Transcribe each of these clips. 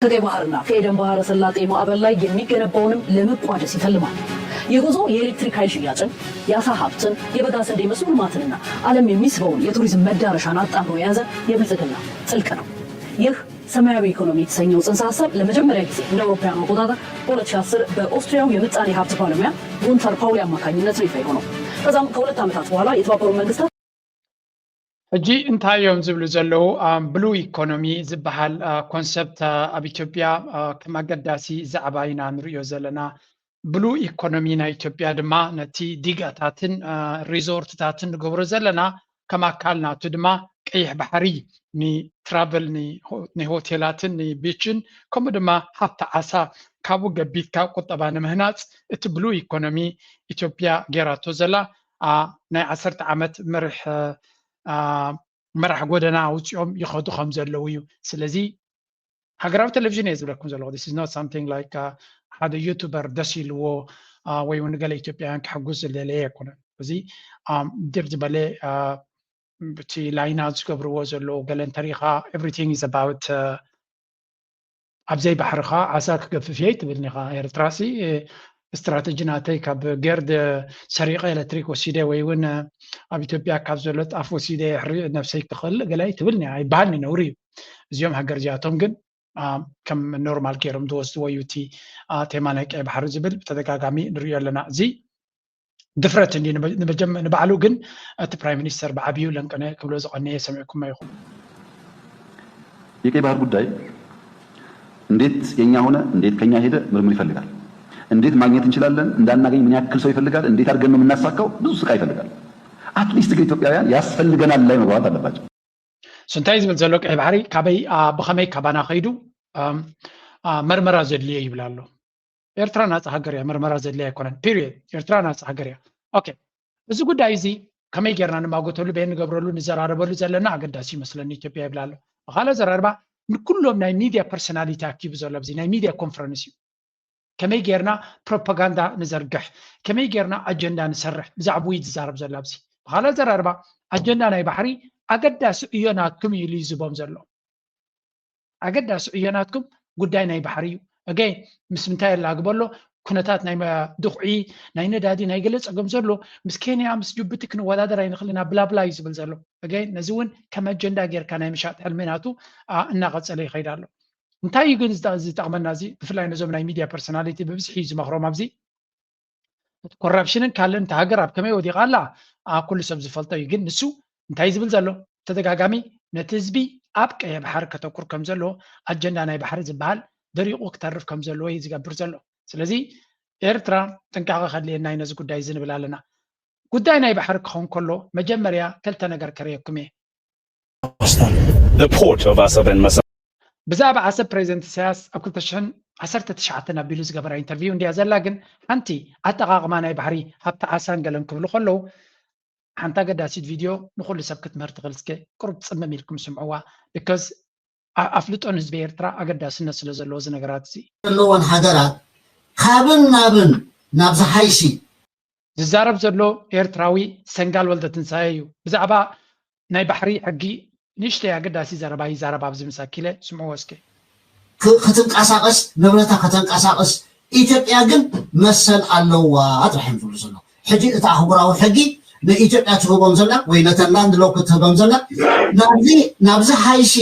ከቀይ ባህርና ከኤደን ባህረ ሰላጤ ማዕበል ላይ የሚገነባውንም ለመቋደስ ይተልማል። ይህ ጉዞ የኤሌክትሪክ ኃይል ሽያጭን፣ የአሳ ሀብትን፣ የበጋ ስንዴ መስኖ ልማትንና ዓለም የሚስበውን የቱሪዝም መዳረሻን አጣምሮ የያዘ የብልጽግና ጥልቅ ነው። ይህ ሰማያዊ ኢኮኖሚ የተሰኘው ጽንሰ ሐሳብ ለመጀመሪያ ጊዜ እንደ አውሮፓውያኑ አቆጣጠር በ ሁለት ሺህ አስር በኦስትሪያው የምጣኔ ሀብት ባለሙያ ጉንተር ፓውሊ አማካኝነት ነው ይፋ የሆነው። ከዛም ከሁለት ዓመታት በኋላ የተባበሩት መንግስታት ሕጂ እንታይ እዮም ዝብሉ ዘለዉ? ብሉ ኢኮኖሚ ዝበሃል ኮንሰፕት ኣብ ኢትዮጵያ ከም ኣገዳሲ ዛዕባ ኢና ንሪኦ ዘለና። ብሉ ኢኮኖሚ ናይ ኢትዮጵያ ድማ ነቲ ዲጋታትን ሪዞርትታትን ንገብሮ ዘለና ከም ኣካል ናቱ ድማ ቀይሕ ባሕሪ ንትራቨል ንሆቴላትን ንቢችን ከምኡ ድማ ሃብቲ ዓሳ ካብኡ ገቢትካ ቁጠባ ንምህናፅ እቲ ብሉ ኢኮኖሚ ኢትዮጵያ ገይራቶ ዘላ ናይ ዓሰርተ ዓመት መርሕ መራሕ ጎደና ኣውፂኦም ይኸዱ ከም ዘለዉ እዩ። ስለዚ ሃገራዊ ቴሌቪዥን እየ ዝብለኩም ዘለኹ። This is not something like ሓደ ዩቱበር ደስ ኢልዎ ወይ እውን ገለ ኢትዮጵያውያን ክሕጉስ ዝደለየ ኣይኮነን። እዚ ድር ዝበለ እቲ ላይና ዝገብርዎ ዘለዉ ገለ እንተሪኢኻ everything is about ኣብዘይ ባሕርኻ ዓሳ ክገፍፍ እየ ትብልኒ ኢኻ። ኤርትራሲ ስትራተጂ ናተይ ካብ ገርድ ሰሪቐ ኤሌክትሪክ ወሲደ ወይ እውን ኣብ ኢትዮጵያ ካብ ዘሎ ጣፍ ወሲደ የሕሪ ነብሰይ ክኽእል ገለ ኣይትብልኒ ኣይበሃልኒ ነውሪ እዩ። እዚኦም ሃገር እዚኣቶም ግን ከም ኖርማል ገይሮም ዝወስድዎ እዩ እቲ ቴማ ናይ ቀይ ባሕሪ ዝብል ብተደጋጋሚ ንሪኦ ኣለና። እዚ ድፍረት እንዲ ንባዕሉ ግን እቲ ፕራይም ሚኒስተር ብዓብዩ ለንቅነ ክብሎ ዝቐነየ ሰሚዕኩሞ ኢኹም። የቀይ ባህር ጉዳይ እንዴት የኛ ሆነ እንዴት ከኛ ሄደ ምርምር ይፈልጋል። እንዴት ማግኘት እንችላለን እንዳናገኝ ምን ያክል ሰው ይፈልጋል፣ እንዴት አድርገን ነው የምናሳካው ብዙ ስቃይ ይፈልጋል። አትሊስት ግን ኢትዮጵያውያን ያስፈልገናል ላይ መግባባት አለባቸው። እንታይ ዝብል ዘሎ ቀይ ባሕሪ ካበይ ብኸመይ ካባና ከይዱ መርመራ ዘድልዮ ይብል ኣሎ። ኤርትራ ናፃ ሃገር እያ፣ መርመራ ዘድልያ ኣይኮነን። ፒሪየድ። ኤርትራ ናፃ ሃገር እያ። ኦኬ፣ እዚ ጉዳይ እዚ ከመይ ጌርና ንማጎተሉ፣ በየን ንገብረሉ፣ ንዘራረበሉ ዘለና ኣገዳሲ ይመስለኒ ኢትዮጵያ ይብል ኣሎ። ብኻልእ ኣዘራርባ ንኩሎም ናይ ሚድያ ፐርሶናሊቲ ኣኪቡ ዘሎ ኣብዚ ናይ ሚድያ ኮንፈረንስ እዩ። ከመይ ጌርና ፕሮፓጋንዳ ንዘርግሕ፣ ከመይ ጌርና ኣጀንዳ ንሰርሕ ብዛዕባኡ እዩ ዝዛረብ ዘሎ ኣብዚ። ብኻልእ ኣዘራርባ ኣጀንዳ ናይ ባሕሪ ኣገዳሲ ዕዮ ናትኩም እዩ ኢሉ እዩ ዝህቦም ዘሎ። ኣገዳሲ ዕዮ ናትኩም ጉዳይ ናይ ባሕሪ እዩ። ኣገይን ምስ ምንታይ የላግቦ ኣሎ? ኩነታት ናይ ድኹዒ ናይ ነዳዲ ናይ ገለ ፀገም ዘሎ ምስ ኬንያ ምስ ጅቡቲ ክንወዳደር ኣይንኽእልን ብላብላ እዩ ዝብል ዘሎ። ኣገይን ነዚ እውን ከም ኣጀንዳ ጌርካ ናይ ምሻጥ ሕልሚ ናቱ እናቐፀለ ይኸይድ ኣሎ። እንታይ እዩ ግን ዝጠቕመና እዚ ብፍላይ ነዞም ናይ ሚድያ ፐርሶናሊቲ ብብዝሒ እዩ ዝመኽሮም ኣብዚ እቲ ኮራፕሽንን ካልእን እታ ሃገር ኣብ ከመይ ወዲቓ ኣላ ኩሉ ሰብ ዝፈልጦ እዩ። ግን ንሱ እንታይ ዝብል ዘሎ ተደጋጋሚ ነቲ ህዝቢ ኣብ ቀይሕ ባሕሪ ከተኩር ከም ዘለዎ ኣጀንዳ ናይ ባሕሪ ዝበሃል ደሪቑ ክተርፍ ከም ዘለዎ እዩ ዝገብር ዘሎ። ስለዚ ኤርትራ ጥንቃቐ ከድልየና እዩ ነዚ ጉዳይ እዚ ንብል ኣለና። ጉዳይ ናይ ባሕሪ ክኸውን ከሎ መጀመርያ ክልተ ነገር ከርእየኩም እየ። The port of Asab and Masab. ብዛዕባ ዓሰብ ፕሬዚደንት ኢሳያስ ኣብ ክልተ ሽሕን ዓሰርተ ትሽዓተን ኣቢሉ ዝገበራ ኢንተርቪው እንድያ ዘላ፣ ግን ሓንቲ ኣጠቓቕማ ናይ ባሕሪ ሃብቲ ዓሳን ገለን ክብሉ ከለዉ ሓንቲ ኣገዳሲት ቪድዮ ንኹሉ ሰብ ክትምህር ትኽእል። እስከ ቁሩብ ጽምም ኢልኩም ስምዕዋ። ቢካዝ ኣፍልጦ ንህዝቢ ኤርትራ ኣገዳስነት ስለ ዘለዎ እዚ ነገራት እዚ ዘለወን ሃገራት ካብን ናብን ናብ ዝሓይሺ ዝዛረብ ዘሎ ኤርትራዊ ሰንጋል ወልደትንሳኤ እዩ። ብዛዕባ ናይ ባሕሪ ሕጊ ንእሽተይ ኣገዳሲ ዘረባ ይዛረብ ኣብዚ ምስ ኣኪለ ስምዕዎ እስከ። ክትንቀሳቐስ ንብረታ ከተንቀሳቕስ ኢትዮጵያ ግን መሰል ኣለዋ ጥራሕ እዮም ዝብሉ ዘሎ። ሕጂ እቲ ኣህጉራዊ ሕጊ ንኢትዮጵያ ትህቦም ዘላ ወይ ነተን ላንድ ሎክ ትህቦም ዘላ ናብዚ ናብዚ ሓይሺ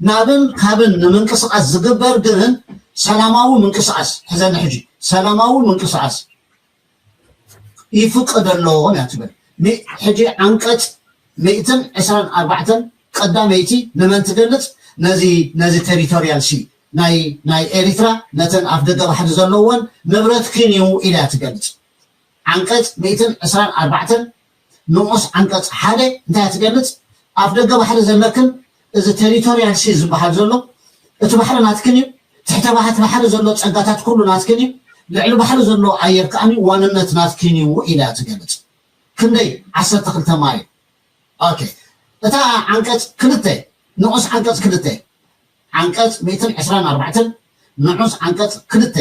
ናብን ካብን ንምንቅስቓስ ዝግበር ግን ሰላማዊ ምንቅስቓስ ሕዘኒ ሕጂ ሰላማዊ ምንቅስቓስ ይፍቀደሎም እያ ትብል። ሕጂ ዓንቀፅ ሚእትን ዕስራን ኣርባዕተን ቀዳመይቲ ንመን ትገልፅ? ነዚ ነዚ ቴሪቶሪያል ሲ ናይ ናይ ኤሪትራ ነተን ኣፍ ደገ ባሕሪ ዘለወን ንብረትክን እዩ ኢላ እያ ትገልፅ። ዓንቀፅ ሚእትን ዕስራን ኣርባዕተን ንኡስ ዓንቀፅ ሓደ እንታይ እያ ትገልፅ? ኣፍ ደገ ባሕሪ ዘለክን እዚ ቴሪቶሪያል ሲ ዝበሃል ዘሎ እቲ ባሕሪ ናትክን እዩ፣ ትሕተ ባሕቲ ባሕሪ ዘሎ ፀጋታት ኩሉ ናትክን እዩ፣ ልዕሊ ባሕሪ ዘሎ ኣየር ከዓኒ ዋንነት ናትክን እዩ ኢላ እያ ትገልፅ። ክንደይ ዓሰርተ ክልተ ማይል ኦኬ እታ ዓንቀፅ ክልተ ንዑስ ዓንቀፅ ክልተ ዓንቀፅ ሚእትን ዕስራን ኣርባዕተን ንዑስ ዓንቀፅ ክልተ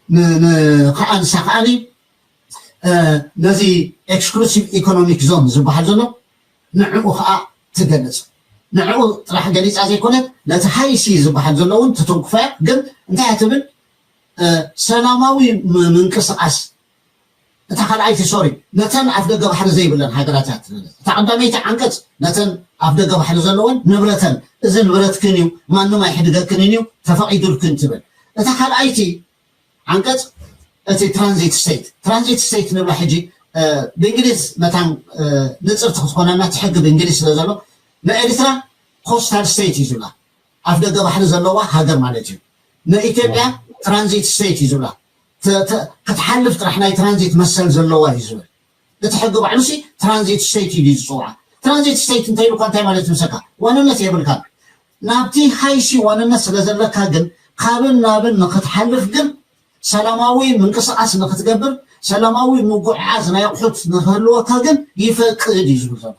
ንከዓ ንሳ ከዓኒ ነዚ ኤክስክሉሲቭ ኢኮኖሚክ ዞን ዝበሃል ዘሎ ንዕኡ ከዓ ትገልፅ። ንዕኡ ጥራሕ ገሊፃ ዘይኮነት ነቲ ሃይሲ ዝበሃል ዘለውን ትትንክፈ ግን እንታይ ትብል ሰላማዊ ምንቅስቃስ እታ ካልኣይቲ ሶሪ ነተን ኣፍ ደገ ባሕሪ ዘይብለን ሃገራት እያ ትብል። እታ ቀዳመይቲ ዓንቀፅ ነተን ኣፍ ደገ ባሕሪ ዘለወን ንብረተን እዚ ንብረትክን እዩ ማንም ኣይሕድገክንን እዩ ተፈቂዱልክን ትብል። እታ ካልኣይቲ ዓንቀፅ እቲ ትራንዚት ስቴት ትራንዚት ስቴት ንብላ ሕጂ ብእንግሊዝ መታን ንፅርቲ ክትኮነና እቲ ሕጊ ብእንግሊዝ ስለ ዘሎ ንኤርትራ ኮስታል ስቴት እዩ ዝብላ ኣፍ ደገ ባሕሪ ዘለዋ ሃገር ማለት እዩ። ንኢትዮጵያ ትራንዚት ስቴት እዩ ዝብላ ክትሓልፍ ጥራሕ ናይ ትራንዚት መሰል ዘለዋ እዩ ዝብል። እቲ ሕጊ ባዕሉሲ ትራንዚት ስቴት እዩ ዝፅውዓ። ትራንዚት ስቴት እንተይሉካ እንታይ ማለት ምሰካ ዋንነት የብልካ ናብቲ ሃይሲ ዋንነት ስለ ዘለካ ግን ካብን ናብን ንክትሓልፍ ግን ሰላማዊ ምንቅስቃስ ንክትገብር ሰላማዊ ምጉዕዓዝ ናይ ኣቑሑት ንክህልወካ ግን ይፈቅድ እዩ ዝብል ዘሎ።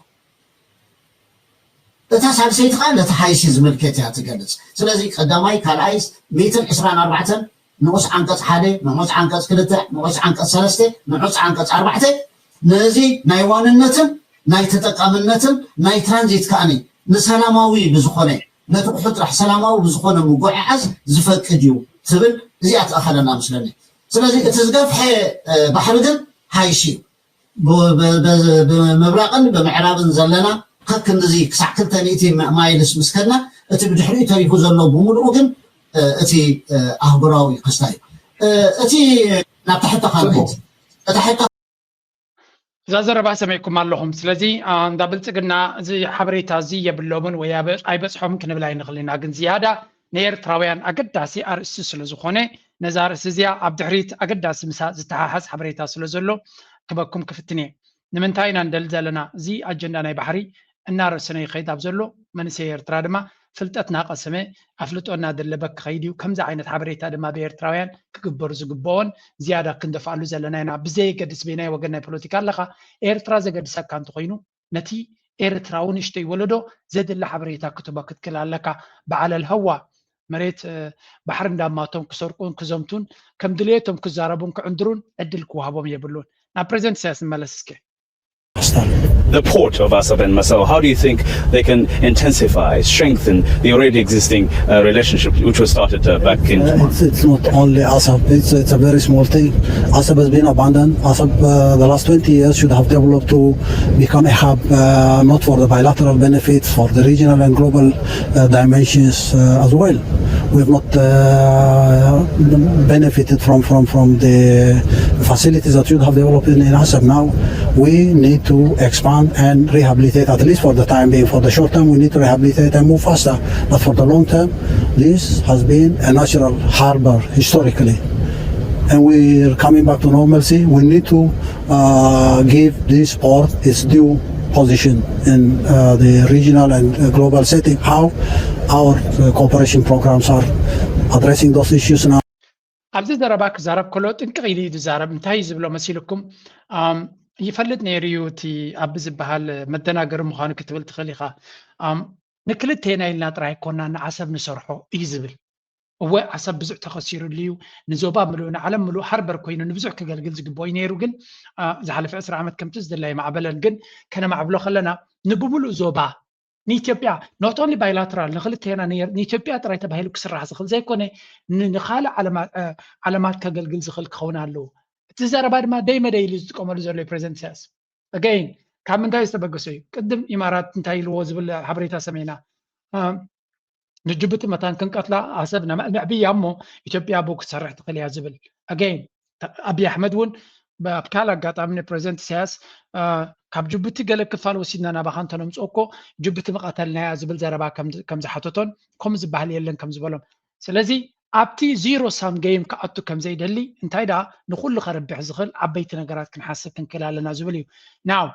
እታ ሳልሰይቲ ከዓ ነቲ ሃይሲ ዝምልከት እያ ትገልጽ። ስለዚ ቀዳማይ ካልኣይ ሚእትን ዕስራን ኣርባዕተን ንዑስ ዓንቀጽ ሓደ ንዑስ ዓንቀጽ ክልተ ንዑስ ዓንቀጽ ሰለስተ ንዑስ ዓንቀጽ ኣርባዕተ ነዚ ናይ ዋንነትን ናይ ተጠቃምነትን ናይ ትራንዚት ከኣኒ ንሰላማዊ ብዝኾነ ነቲ ቁሑ ጥራሕ ሰላማዊ ብዝኾነ ምጉዕዓዝ ዝፈቅድ እዩ ትብል እዚኣ ትኣኸለና ምስለኒ። ስለዚ እቲ ዝገፍሐ ባሕሪ ግን ሃይሲ እዩ። ብምብራቕን ብምዕራብን ዘለና ከክንድዚ ክሳዕ ክልተ ሚእቲ ማይልስ ምስ ከድና እቲ ብድሕሪኡ ተሪፉ ዘሎ ብምሉኡ ግን እቲ ኣህጉራዊ ክስታ እዩ። እቲ ናብታ ሕቶ ካልኣይቲ እታ ሕቶ እዛ ዘረባ ሰሚዕኩም ኣለኹም። ስለዚ እንዳ ብልፅግና እዚ ሓበሬታ እዚ የብሎምን ወይ ኣይበፅሖምን ክንብል ኣይንኽእል ኢና። ግን ዝያዳ ንኤርትራውያን ኣገዳሲ ኣርእስቲ ስለ ዝኾነ ነዛ ኣርእስቲ እዚኣ ኣብ ድሕሪት ኣገዳሲ ምሳ ዝተሓሓዝ ሓበሬታ ስለ ዘሎ ክበኩም ክፍትን እየ። ንምንታይ ኢና ንደሊ ዘለና? እዚ ኣጀንዳ ናይ ባሕሪ እናረሰነ ይኸይድ ኣብ ዘሎ መንእሰይ ኤርትራ ድማ ፍልጠት ናቀሰመ ኣፍልጦ እናደለበ ክኸይድ እዩ። ከምዚ ዓይነት ሓበሬታ ድማ ብኤርትራውያን ክግበሩ ዝግብኦን ዝያዳ ክንደፍኣሉ ዘለና ኢና። ብዘየገድስ በየናይ ወገን ናይ ፖለቲካ ኣለኻ፣ ኤርትራ ዘገድሰካ እንተኾይኑ ነቲ ኤርትራዊ ንእሽተይ ወለዶ ዘድሊ ሓበሬታ ክትቦ ክትክል ኣለካ። በዓል ኣልሀዋ መሬት ባሕሪ እንዳማቶም ክሰርቁን ክዘምቱን ከም ድልየቶም ክዛረቡን ክዕንድሩን ዕድል ክወሃቦም የብሉን። ናብ ፕሬዚደንት ኢሳያስ ንመለስ እስከ። The port of Asab and Masao, how do you think they can intensify, strengthen the already existing uh, relationship which was started uh, back in? Uh, it's, it's not only Asab, it's, it's a very small thing. Asab has been abandoned. Asab, uh, the last twenty years, should have developed to become a hub, uh, not for the bilateral benefits, for the regional and global uh, dimensions uh, as well. We have not uh, benefited from, from, from the facilities that should have developed in, in Asab. Now we need to expand and rehabilitate, at least for the time being. For the short term, we need to rehabilitate and move faster. But for the long term, this has been a natural harbor historically. And we're coming back to normalcy. We need to uh, give this port its due position in uh, the regional and global setting. How our uh, cooperation programs are addressing those issues now. ኣብዚ ዘረባ ክዛረብ ከሎ ጥንቅቕ ኢሉ እዩ ዝዛረብ። እንታይ እዩ ዝብሎ መሲልኩም? ይፈልጥ ነይሩ እዩ እቲ ኣብ ዝበሃል መደናገሪ ምዃኑ ክትብል ትኽእል ኢኻ። ንክልቴና ኢልና ጥራይ ኮና ንዓሰብ ንሰርሖ እዩ ዝብል። እወ ዓሰብ ብዙሕ ተኸሲሩሉ እዩ። ንዞባ ምሉእ ንዓለም ምሉእ ሃርበር ኮይኑ ንብዙሕ ክገልግል ዝግብኦ እዩ ነይሩ። ግን ዝሓለፈ ዕስራ ዓመት ከምቲ ዝድለ ኣይማዕበለን። ግን ከነማዕብሎ ከለና ንብምሉእ ዞባ ንኢትዮጵያ not only bilateral ንክልቴና ንኢትዮጵያ ጥራይ ተባሂሉ ክስራሕ ዝኽእል ዘይኮነ ንካልእ ዓለማት ከገልግል ዝኽእል ክኸውን ኣለዎ። እቲ ዘረባ ድማ ደይ መደይ ኢሉ ዝጥቀመሉ ዘሎ ፕሬዚደንት ኢሳያስ። Again ካብ ምንታይ ዝተበገሰ እዩ? ቅድም ኢማራት እንታይ ኢልዎ ዝብል ሓበሬታ ሰሚዕና። ንጅቡቲ መታን ክንቀትላ ዓሰብ ነምዕብያ እሞ ኢትዮጵያ ብኡ ክትሰርሕ ትኽእል እያ ዝብል። Again ኣብይ ኣሕመድ እውን ኣብ ካልእ ኣጋጣሚ ንፕሬዚደንት ኢሳያስ ካብ ጅቡቲ ገለ ክፋል ወሲድና ናባኻ እንተነምፅኦ እኮ ጅቡቲ ምቐተልና እያ ዝብል ዘረባ ከም ዝሓተቶን ከምኡ ዝበሃል የለን ከም ዝበሎም። ስለዚ ኣብቲ zero sum game ክኣቱ ከም ዘይደሊ እንታይ ደኣ ንኹሉ ከርብሕ ዝኽእል ዓበይቲ ነገራት ክንሓስብ ክንክእል ኣለና ዝብል እዩ። Now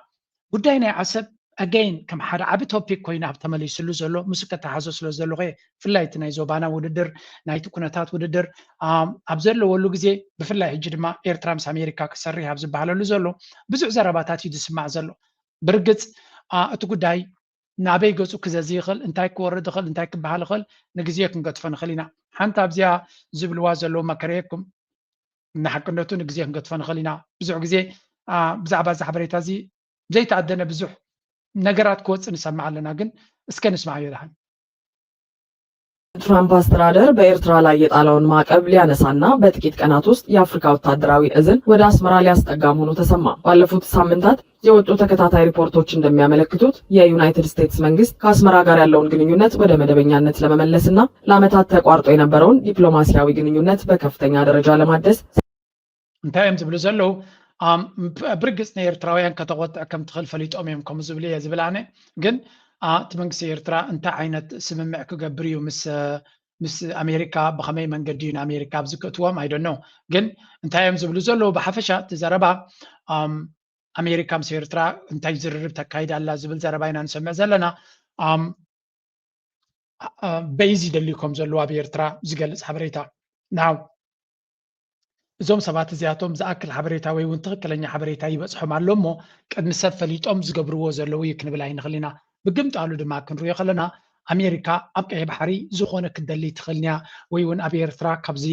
ጉዳይ ናይ ዓሰብ again ከም ሓደ ዓቢ topic ኮይኑ ኣብ ተመሊስሉ ዘሎ ምስ ከተሓዞ ስለ ዘለኹ እየ። ብፍላይ እቲ ናይ ዞባና ውድድር ናይቲ ኩነታት ውድድር ኣብ ዘለወሉ ግዜ ብፍላይ ሕጂ ድማ ኤርትራ ምስ ኣሜሪካ ክሰርሕ ኣብ ዝበሃለሉ ዘሎ ብዙሕ ዘረባታት እዩ ዝስማዕ ዘሎ። ብርግጽ እቲ ጉዳይ ናበይ ገጹ ክዘዚ ይኽእል እንታይ ክወርድ ይኽእል እንታይ ክበሃል ይኽእል ንግዜ ክንገድፎ ንኽእል ኢና። ሓንቲ ኣብዚኣ ዝብልዋ ዘለዉ መከረየኩም ንሓቅነቱ ንግዜ ክንገድፎ ንኽእል ኢና። ብዙሕ ግዜ ብዛዕባ እዚ ሓበሬታ እዚ ዘይተኣደነ ብዙሕ ነገራት ክወፅእ ንሰምዕ ኣለና። ግን እስከ ንስማዕ ይልሃል። ትራምፕ አስተዳደር በኤርትራ ላይ የጣለውን ማዕቀብ ሊያነሳና በጥቂት ቀናት ውስጥ የአፍሪካ ወታደራዊ እዝን ወደ አስመራ ሊያስጠጋ መሆኑ ተሰማ። ባለፉት ሳምንታት የወጡ ተከታታይ ሪፖርቶች እንደሚያመለክቱት የዩናይትድ ስቴትስ መንግስት ከአስመራ ጋር ያለውን ግንኙነት ወደ መደበኛነት ለመመለስና ለዓመታት ተቋርጦ የነበረውን ዲፕሎማሲያዊ ግንኙነት በከፍተኛ ደረጃ ለማደስ እንታይ እዮም ዝብሉ ዘለዉ? ብርግፅ ንኤርትራውያን ከተቆጥዕ ከም ትኽእል ፈሊጦም እዮም ከምኡ ዝብሉ እየ ዝብል ኣነ። ግን እቲ መንግስቲ ኤርትራ እንታይ ዓይነት ስምምዕ ክገብር እዩ ምስ ምስ ኣሜሪካ? ብኸመይ መንገዲ እዩ ንኣሜሪካ ኣብዚ ክእትዎም? I don't know። ግን እንታይ እዮም ዝብሉ ዘለዉ? ብሓፈሻ እቲ ዘረባ ኣሜሪካ ምስ ኤርትራ እንታይ ዝርርብ ተካይድ ኣላ ዝብል ዘረባ ኢና ንሰምዕ ዘለና። በይዝ ይደልዩ ከም ዘለዉ ኣብ ኤርትራ ዝገልፅ ሓበሬታ። ናው እዞም ሰባት እዚኣቶም ዝኣክል ሓበሬታ ወይ እውን ትኽክለኛ ሓበሬታ ይበፅሖም ኣሎ እሞ ቅድሚ ሰብ ፈሊጦም ዝገብርዎ ዘለዉ እዩ ክንብል ኣይንኽእል ኢና። ብግምጣሉ ድማ ክንሪኦ ከለና ኣሜሪካ ኣብ ቀይሕ ባሕሪ ዝኾነ ክትደሊ ትኽእል እያ ወይ እውን ኣብ ኤርትራ ካብዚ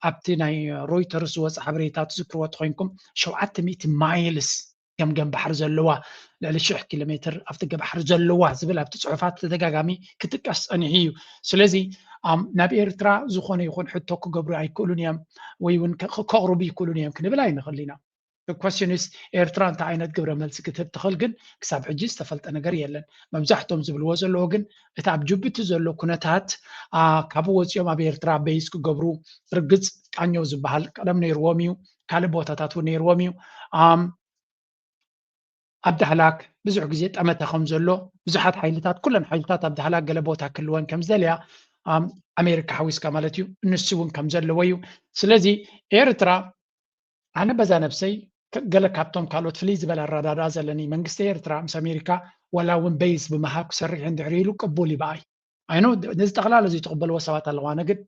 ኣብቲ ናይ ሮይተርስ ዝወፀ ሓበሬታ ትዝክርዎ ተኮይንኩም ሸውዓተ ሚእቲ ማይልስ ገምገም ባሕሪ ዘለዋ ልዕሊ ሽሕ ኪሎ ሜትር ኣፍደገ ባሕሪ ዘለዋ ዝብል ኣብቲ ፅሑፋት ተደጋጋሚ ክጥቀስ ፀኒሑ እዩ። ስለዚ ናብ ኤርትራ ዝኾነ ይኹን ሕቶ ክገብሩ ኣይክእሉን እዮም ወይ እውን ከቕርቡ ይክእሉን እዮም ክንብል ኣይንኽእል ኢና። Questions ኤርትራ እንታይ ዓይነት ግብረ መልሲ ክትህብ ትኽእል ግን ክሳብ ሕጂ ዝተፈልጠ ነገር የለን። መብዛሕቶም ዝብልዎ ዘለዎ ግን እቲ ኣብ ጅቡቲ ዘሎ ኩነታት ካብኡ ወፂኦም ኣብ ኤርትራ በይዝ ክገብሩ ርግፅ ቃኘው ዝበሃል ቀደም ነይርዎም እዩ። ካልእ ቦታታት እውን ነይርዎም እዩ። ኣብ ዳህላክ ብዙሕ ግዜ ጠመተ ከም ዘሎ ብዙሓት ሓይልታት ኩለን ሓይልታት ኣብ ዳህላክ ገለ ቦታ ክህልወን ከም ዝደልያ ኣሜሪካ ሓዊስካ ማለት እዩ ንሱ እውን ከም ዘለዎ እዩ። ስለዚ ኤርትራ ኣነ በዛ ነብሰይ ገለ ካብቶም ካልኦት ፍልይ ዝበለ ኣረዳድኣ ዘለኒ መንግስቲ ኤርትራ ምስ ኣሜሪካ ዋላ እውን በይዝ ብምሃብ ክሰርሕ እንድሕር ኢሉ ቅቡል ይበኣይ ኣይኖ ነዚ ጠቕላላ እዚ ትቕበልዎ ሰባት ኣለዋ ኣነ ግን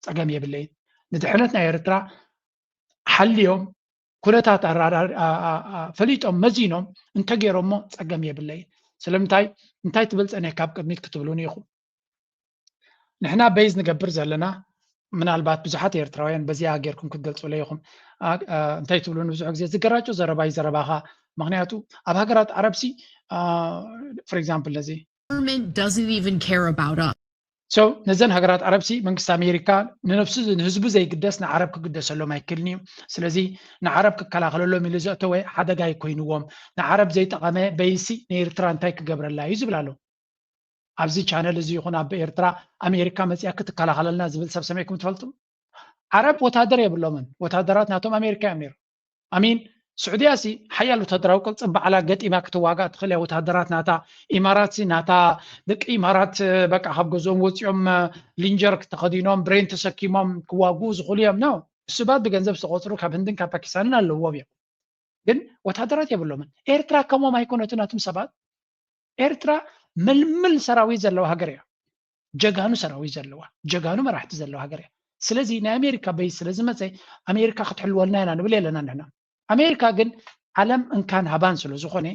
ፀገም የብለይን። ንድሕነት ናይ ኤርትራ ሓልዮም ኩነታት ፈሊጦም መዚኖም እንተገይሮሞ ፀገም የብለይን። ስለምንታይ እንታይ ትብል ፀኒሕካ ኣብ ቅድሚት ክትብሉኒ ኢኹም። ንሕና በይዝ ንገብር ዘለና ምናልባት ብዙሓት ኤርትራውያን በዚኣ ጌርኩም ክትገልፁለ ኢኹም። እንታይ ትብሉኒ ብዙሕ ግዜ ዝገራጮ ዘረባ እዩ ዘረባኻ። ምክንያቱ ኣብ ሃገራት ዓረብሲ for example ነዚ government doesn't even care about us. So ነዘን ሃገራት ዓረብሲ መንግስቲ ኣሜሪካ ንነብሱ ንህዝቡ ዘይግደስ ንዓረብ ክግደሰሎም ኣይክልን እዩ። ስለዚ ንዓረብ ክከላኸለሎም ኢሉ ዘእተወ ሓደጋ ኣይኮይንዎም። ንዓረብ ዘይጠቐመ በይሲ ንኤርትራ እንታይ ክገብረላ እዩ ዝብል ኣሎ። ኣብዚ ቻነል እዚ ይኹን ኣብ ኤርትራ ኣሜሪካ መፅያ ክትከላኸለልና ዝብል ሰብ ሰሚዕኩም ትፈልጡ? ዓረብ ወታደር የብሎምን። ወታደራት ናቶም ኣሜሪካ እዮም ነይሮም። ኣሚን ስዑድያ ሲ ሓያል ወታደራዊ ቅልፅም ባዕላ ገጢማ ክትዋጋእ ትኽእል እያ። ወታደራት ናታ ኢማራት ሲ ናታ ደቂ ኢማራት በቃ ካብ ገዝኦም ወፂኦም ሊንጀር ተኸዲኖም ብሬን ተሰኪሞም ክዋግኡ ዝኽእሉ እዮም ነው። እሱባት ብገንዘብ ዝተቆፅሩ ካብ ህንድን ካብ ፓኪስታንን ኣለዎም እዮም። ግን ወታደራት የብሎምን። ኤርትራ ከምኦም ኣይኮነትን ናቱም ሰባት። ኤርትራ ምልምል ሰራዊት ዘለዋ ሃገር እያ። ጀጋኑ ሰራዊት ዘለዋ ጀጋኑ መራሕቲ ዘለዋ ሃገር እያ። ስለዚ ናይ ኣሜሪካ በይ ስለዝመፀ ኣሜሪካ ክትሕልወልና ኢና ንብል የለና ንሕና። ኣሜሪካ ግን ዓለም እንካን ሃባን ስለዝኾነ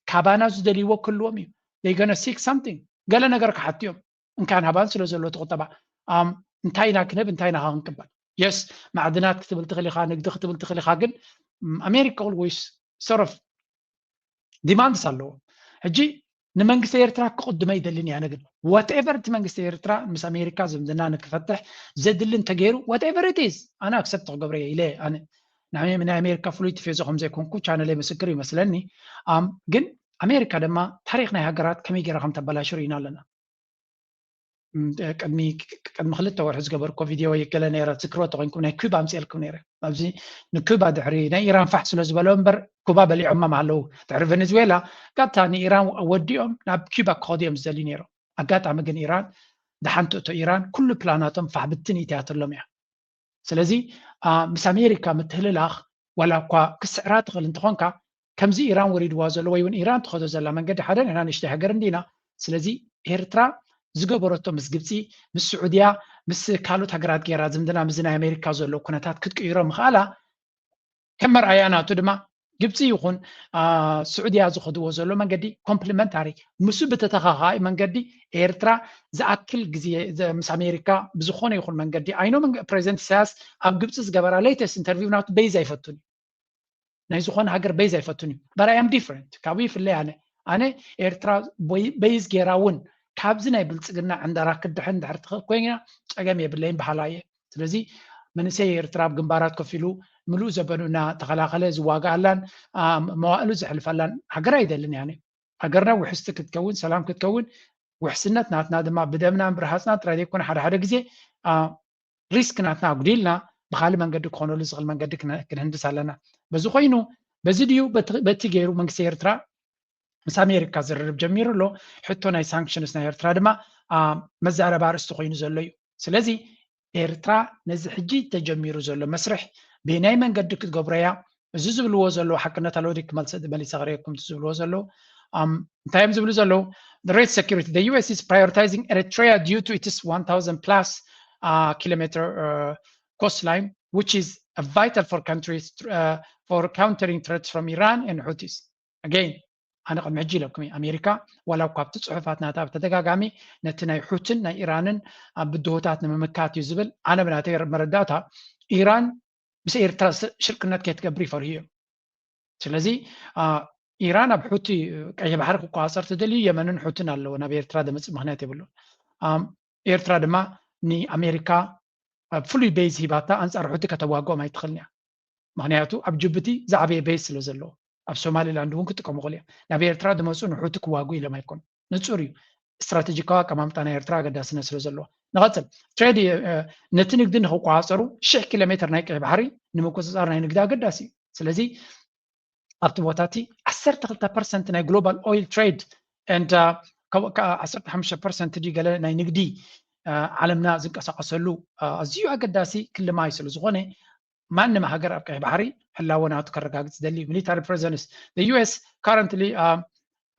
ካባና ዝደልይዎ ክህልዎም እዩ። They gonna seek something ገለ ነገር ክሓቱ እዮም። እንካን ሃባን ስለ ዘሎ እቲ ቁጠባ እንታይ ኢና ክንህብ እንታይ ኢና ክንቅበል። የስ ማዕድናት ክትብል ትኽእል ኢኻ፣ ንግዲ ክትብል ትኽእል ኢኻ። ግን ኣሜሪካ always sort of demands ኣለዎ። ሕጂ ንመንግስቲ ኤርትራ ክቕድመ ይደልን እያ። ግን whatever እቲ መንግስቲ ኤርትራ ምስ ኣሜሪካ ዝምድና ንክፈትሕ ዘድሊ እንተገይሩ whatever it is ኣነ accept ክገብረ እየ ኢለ ኣነ ናይ ኣሜሪካ ፍሉይ ቲፌዞ ከም ዘይኮንኩ ቻነለይ ምስክር ይመስለኒ። ግን ኣሜሪካ ድማ ታሪክ ናይ ሃገራት ከመይ ገይራ ከም ተበላሹ ርኢና ኣለና። ቅድሚ ቅድሚ ክልተ ወርሒ ዝገበርኮ ቪድዮ ይገለ ነረ ዝክርዎ ተኮይንኩም ናይ ኩባ ኣምፅኤልኩም ነረ ኣብዚ ንኩባ ድሕሪ ናይ ኢራን ፋሕ ስለ ዝበለ እምበር ኩባ በሊዖማ ኣለዉ። ድሕሪ ቨነዝዌላ ቀጥታ ንኢራን ወዲኦም ናብ ኩባ ክኸዱ እዮም ዝደልዩ ነይሮም። ኣጋጣሚ ግን ኢራን ደሓን ትእቶ ኢራን ኩሉ ፕላናቶም ፋሕ ብትን ኢትያትሎም እያ። ስለዚ ምስ ኣሜሪካ ምትህልላኽ ዋላ እኳ ክስዕራ ትኽእል እንተኾንካ ከምዚ ኢራን ወሪድዋ ዘሎ ወይ እውን ኢራን ትኸዶ ዘላ መንገዲ ሓደ ንሕና ንእሽተይ ሃገር እንዲና። ስለዚ ኤርትራ ዝገበረቶ ምስ ግብፂ ምስ ስዑድያ ምስ ካልኦት ሃገራት ገይራ ዝምድና ምስዚ ናይ ኣሜሪካ ዘሎ ኩነታት ክትቅይሮ ምኽኣላ ከም መርኣያ ናቱ ድማ ግብፂ ይኹን ስዑድያ ዝኸድዎ ዘሎ መንገዲ ኮምፕሊመንታሪ ምስ ብተተኻኻኢ መንገዲ ኤርትራ ዝኣክል ግዜ ምስ ኣሜሪካ ብዝኾነ ይኹን መንገዲ ኣይኖ ፕሬዚደንት ኢሳያስ ኣብ ግብፂ ዝገበራ ሌተስት ኢንተርቪው ናቱ በይዝ ኣይፈቱን እዩ። ናይ ዝኾነ ሃገር በይዝ ኣይፈቱን እዩ። But I am different ካብኡ ይፍለይ ኣነ። ኣነ ኤርትራ በይዝ ጌራ እውን ካብዚ ናይ ብልፅግና ዕንደራ ክድሕን ድሕር ትኽእል ኮይና ፀገም የብለይን በሃላ እየ። ስለዚ መንእሰይ ኤርትራ ኣብ ግንባራት ኮፍ ኢሉ ምሉእ ዘበኑ እናተኸላኸለ ዝዋግኣላን መዋእሉ ዘሕልፈላን ሃገር ኣይደልን እየ። ሃገርና ውሕስቲ ክትከውን፣ ሰላም ክትከውን፣ ውሕስነት ናትና ድማ ብደምናን ብረሃፅና ጥራይ ዘይኮነ ሓደ ሓደ ግዜ ሪስክ ናትና ኣጉዲልና ብካልእ መንገዲ ክኾነሉ ዝኽእል መንገዲ ክንህንድስ ኣለና። በዚ ኮይኑ በዚ ድዩ በቲ ገይሩ መንግስቲ ኤርትራ ምስ ኣሜሪካ ዝርርብ ጀሚሩ ኣሎ። ሕቶ ናይ ሳንክሽንስ ናይ ኤርትራ ድማ መዛረባ ኣርእስቲ ኮይኑ ዘሎ እዩ። ስለዚ ኤርትራ ነዚ ሕጂ ተጀሚሩ ዘሎ መስርሕ ብናይ መንገዲ ክትገብሮ እያ። እዚ ዝብልዎ ዘለዉ ሓቅነት ኣለዎ ድዩ ክመልሰ መሊሰ ክርእየኩም ዝብልዎ ዘለዉ እንታይ እዮም ዝብሉ ዘለዉ? The rate security. The U S is prioritizing Eritrea due to its one thousand plus uh, kilometer uh, coastline, which is uh, vital for countries uh, for countering threats from Iran and Houthis. Again, ኣነ ቅድሚ ሕጂ ኢለኩም ኣሜሪካ ዋላ እኳ ኣብቲ ፅሑፋት ናታ ብተደጋጋሚ ነቲ ናይ ሑትን ናይ ኢራንን ኣብ ብድሆታት ንምምካት እዩ ዝብል። ኣነ ብናተይ መረዳእታ ኢራን ምስ ኤርትራ ሽርክነት ከይትገብር ይፈርሁ እዮም። ስለዚ ኢራን ኣብ ሑቲ ቀይሕ ባሕሪ ክቆፃፀር ትደልዩ የመንን ሑትን ኣለዎ ናብ ኤርትራ ዘምፅእ ምክንያት የብሉን። ኤርትራ ድማ ንኣሜሪካ ኣብ ፍሉይ ቤዝ ሂባታ ኣንፃር ሑቲ ከተዋግኦም ኣይትኽእልን እያ። ምክንያቱ ኣብ ጅቡቲ ዝዓበየ ቤዝ ስለ ዘለዎ ኣብ ሶማሊላንድ እውን ክጥቀሙ ክእሉ እዮም። ናብ ኤርትራ ዝመፁ ንሑቲ ክዋጉ ኢሎም ኣይኮኑ። ንፁር እዩ ስትራቴጂካዊ ኣቀማምጣ ናይ ኤርትራ ኣገዳስነት ስለ ዘለዎ። ንቐፅል ትሬድ ነቲ ንግዲ ንክቆፃፀሩ ሽሕ ኪሎ ሜትር ናይ ቀይ ባሕሪ ንምቁፅፃር ናይ ንግዲ ኣገዳሲ እዩ። ስለዚ ኣብቲ ቦታ እቲ ዓሰርተ ክልተ ፐርሰንት ናይ ግሎባል ኦይል ትሬድ and ዓሰርተ ሓሙሽተ ፐርሰንት ድዩ ገለ ናይ ንግዲ ዓለምና ዝንቀሳቀሰሉ ኣዝዩ ኣገዳሲ ክልማይ ስለ ዝኾነ ማንም ሃገር ኣብ ቀይሕ ባሕሪ ህላወ ናቱ ከረጋግፅ ዝደሊ እዩ። Military presence. The U S currently uh,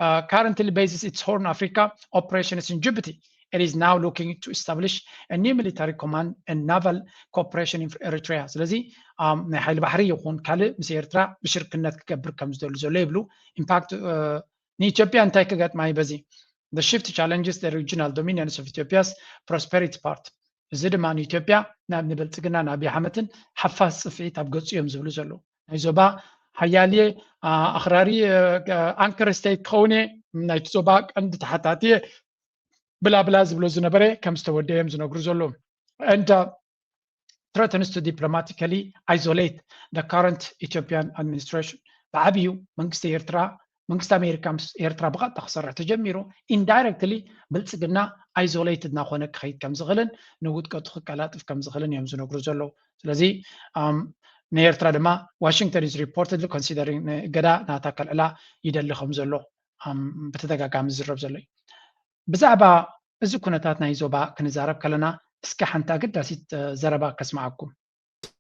uh, currently bases its Horn Africa operations in Djibouti. It is now looking to establish a new military command and naval cooperation in Eritrea. ስለዚ ናይ ሓይሊ ባሕሪ ይኹን ካልእ ምስ ኤርትራ ብሽርክነት ክገብር ከም ዝደሉ ዘሎ ይብሉ። ኢምፓክት ንኢትዮጵያ እንታይ ክገጥማ እዩ በዚ? The shift challenges the regional dominance of Ethiopia's prosperity part. እዚ ድማ ንኢትዮጵያ ናብ ንብልፅግና ናብ ኣሕመድን ሓፋስ ፅፍዒት ኣብ ገፁ እዮም ዝብሉ ዘለዉ። ናይ ዞባ ሓያልየ ኣኽራሪ ኣንከር ስቴት ክኸውን እየ፣ ናይቲ ዞባ ቀንዲ ተሓታቲ እየ ብላ ብላ ዝብሎ ዝነበረ ከም ዝተወደየ እዮም ዝነግሩ ዘለዉ። And uh, threatens to diplomatically isolate the current Ethiopian administration. ብዓብዩ መንግስቲ ኤርትራ መንግስቲ ኣሜሪካ ምስ ኤርትራ ብቐጥታ ክሰርሕ ተጀሚሩ ኢንዳይረክትሊ ብልፅግና ኣይዞሌትድ እናኾነ ክኸይድ ከም ዝኽእልን ንውድቀቱ ክቀላጥፍ ከም ዝኽእልን እዮም ዝነግሩ ዘለዉ። ስለዚ ንኤርትራ ድማ ዋሽንግተን is reportedly considering እገዳ ናታ ከልዕላ ይደሊ ከም ዘሎ ብተደጋጋሚ ዝዝረብ ዘሎ እዩ። ብዛዕባ እዚ ኩነታት ናይ ዞባ ክንዛረብ ከለና እስከ ሓንቲ ኣገዳሲት ዘረባ ከስምዓኩም።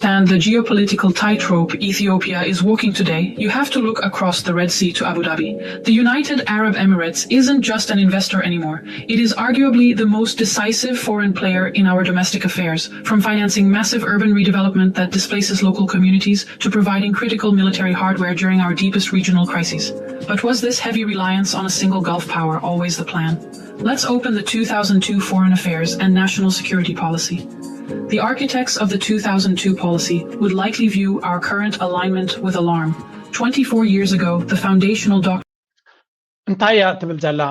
Stand the geopolitical tightrope Ethiopia is walking today, you have to look across the Red Sea to Abu Dhabi. The United Arab Emirates isn't just an investor anymore. It is arguably the most decisive foreign player in our domestic affairs, from financing massive urban redevelopment that displaces local communities to providing critical military hardware during our deepest regional crises. But was this heavy reliance on a single Gulf power always the plan? Let's open the two thousand two Foreign Affairs and National Security Policy. The architects of the two thousand two policy would likely view our current alignment with alarm. Twenty-four years ago, the foundational doc- እንታይ እያ ትብል ዘላ?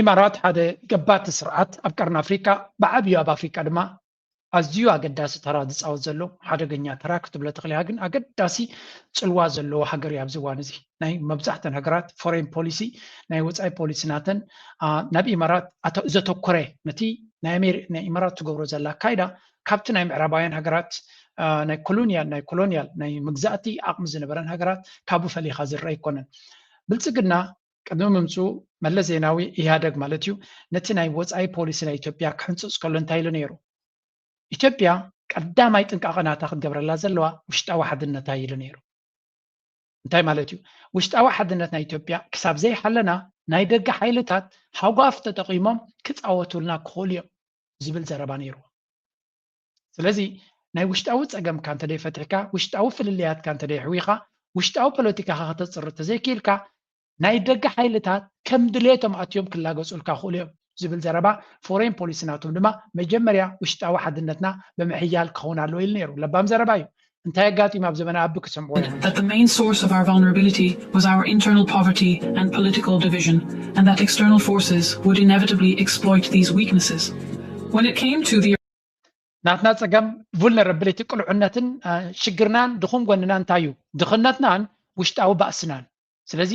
ኢማራት ሓደ ገባቲ ስርዓት ኣብ ቀርኒ ኣፍሪካ ብዓብዩ ኣብ ኣፍሪካ ድማ ኣዝዩ ኣገዳሲ ተራ ዝፃወት ዘሎ ሓደገኛ ተራ ክትብሎ ትኽእል ኢኻ። ግን ኣገዳሲ ፅልዋ ዘለዎ ሃገር እዩ ኣብዚ እዋን እዚ። ናይ መብዛሕተን ሃገራት ፎሬን ፖሊሲ ናይ ወፃኢ ፖሊሲ ናተን ናብ ኢማራት ዘተኮረ ነቲ ናይ ኢማራት ትገብሮ ዘላ ኣካይዳ ካብቲ ናይ ምዕራባውያን ሃገራት ናይ ኮሎኒያል ናይ ኮሎኒያል ናይ መግዛእቲ ዓቕሚ ዝነበረን ሃገራት ካብኡ ፈሊኻ ዝረአ ኣይኮነን። ብልፅግና ቅድሚ ምምፅኡ መለስ ዜናዊ ኢህኣደግ ማለት እዩ ነቲ ናይ ወፃኢ ፖሊሲ ናይ ኢትዮጵያ ክሕንፅፅ ከሎ እንታይ ኢሉ ነይሩ? ኢትዮጵያ ቀዳማይ ጥንቃቐ ናታ ክትገብረላ ዘለዋ ውሽጣዊ ሓድነታ ኢሉ ነይሩ። እንታይ ማለት እዩ? ውሽጣዊ ሓድነት ናይ ኢትዮጵያ ክሳብ ዘይሓለና ናይ ደገ ሓይልታት ሃጓፍ ተጠቒሞም ክፃወቱልና ክኽእሉ እዮም ዝብል ዘረባ ነይርዎ። ስለዚ ናይ ውሽጣዊ ፀገምካ እንተደይ ፈቲሕካ፣ ውሽጣዊ ፍልልያትካ እንተደይ ኣሕዊኻ፣ ውሽጣዊ ፖለቲካኻ ከተፅሪ ተዘይክኢልካ ናይ ደገ ሓይልታት ከም ድሌቶም ኣትዮም ክላገፁልካ ክእሉ እዮም ዝብል ዘረባ ፎሬን ፖሊሲ ናቶም ድማ መጀመርያ ውሽጣዊ ሓድነትና ብምሕያል ክኸውን ኣለዎ ኢሉ ነይሩ። ለባም ዘረባ እዩ። እንታይ ኣጋጢሙ ኣብ ዘበነ ኣቢ ክሰምዕዎ እዮም። That the main source of our vulnerability was our internal poverty and political division, and that external forces would inevitably exploit these weaknesses. When it came to the ናትና ጸገም vulnerability ቅልዑነትን ሽግርናን ድኹም ጎንና እንታይ እዩ? ድኽነትናን ውሽጣዊ ባእስናን። ስለዚ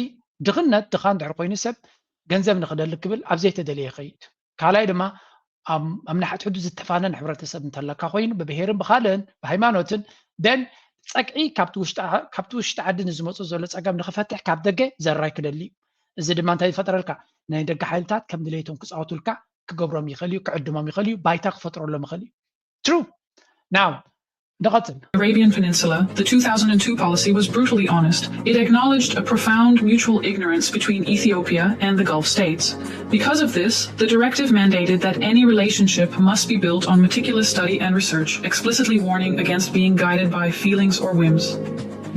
ድኽነት ድኻ እንድሕር ኮይኑ ሰብ ገንዘብ ንኽደሊ ክብል ኣብ ዘይተደለየ ይኸይድ። ካልኣይ ድማ ኣብ ንሓድሕዱ ዝተፋነን ሕብረተሰብ እንተለካ ኮይኑ ብብሄርን ብኻልእን ብሃይማኖትን ደን ጸግዒ ካብቲ ውሽጢ ዓዲ ንዝመፁ ዘሎ ጸገም ንኽፈትሕ ካብ ደገ ዘራይ ክደሊ እዩ። እዚ ድማ እንታይ ይፈጥረልካ? ናይ ደገ ሓይልታት ከም ድሌቶም ክፃወቱልካ ክገብሮም ይኽእል እዩ፣ ክዕድሞም ይኽእል እዩ፣ ባይታ ክፈጥረሎም ይኽእል እዩ። True. Now ንቐፅል። Arabian Peninsula, the two thousand two policy was brutally honest. It acknowledged a profound mutual ignorance between Ethiopia and the Gulf states. Because of this, the directive mandated that any relationship must be built on meticulous study and research, explicitly warning against being guided by feelings or whims.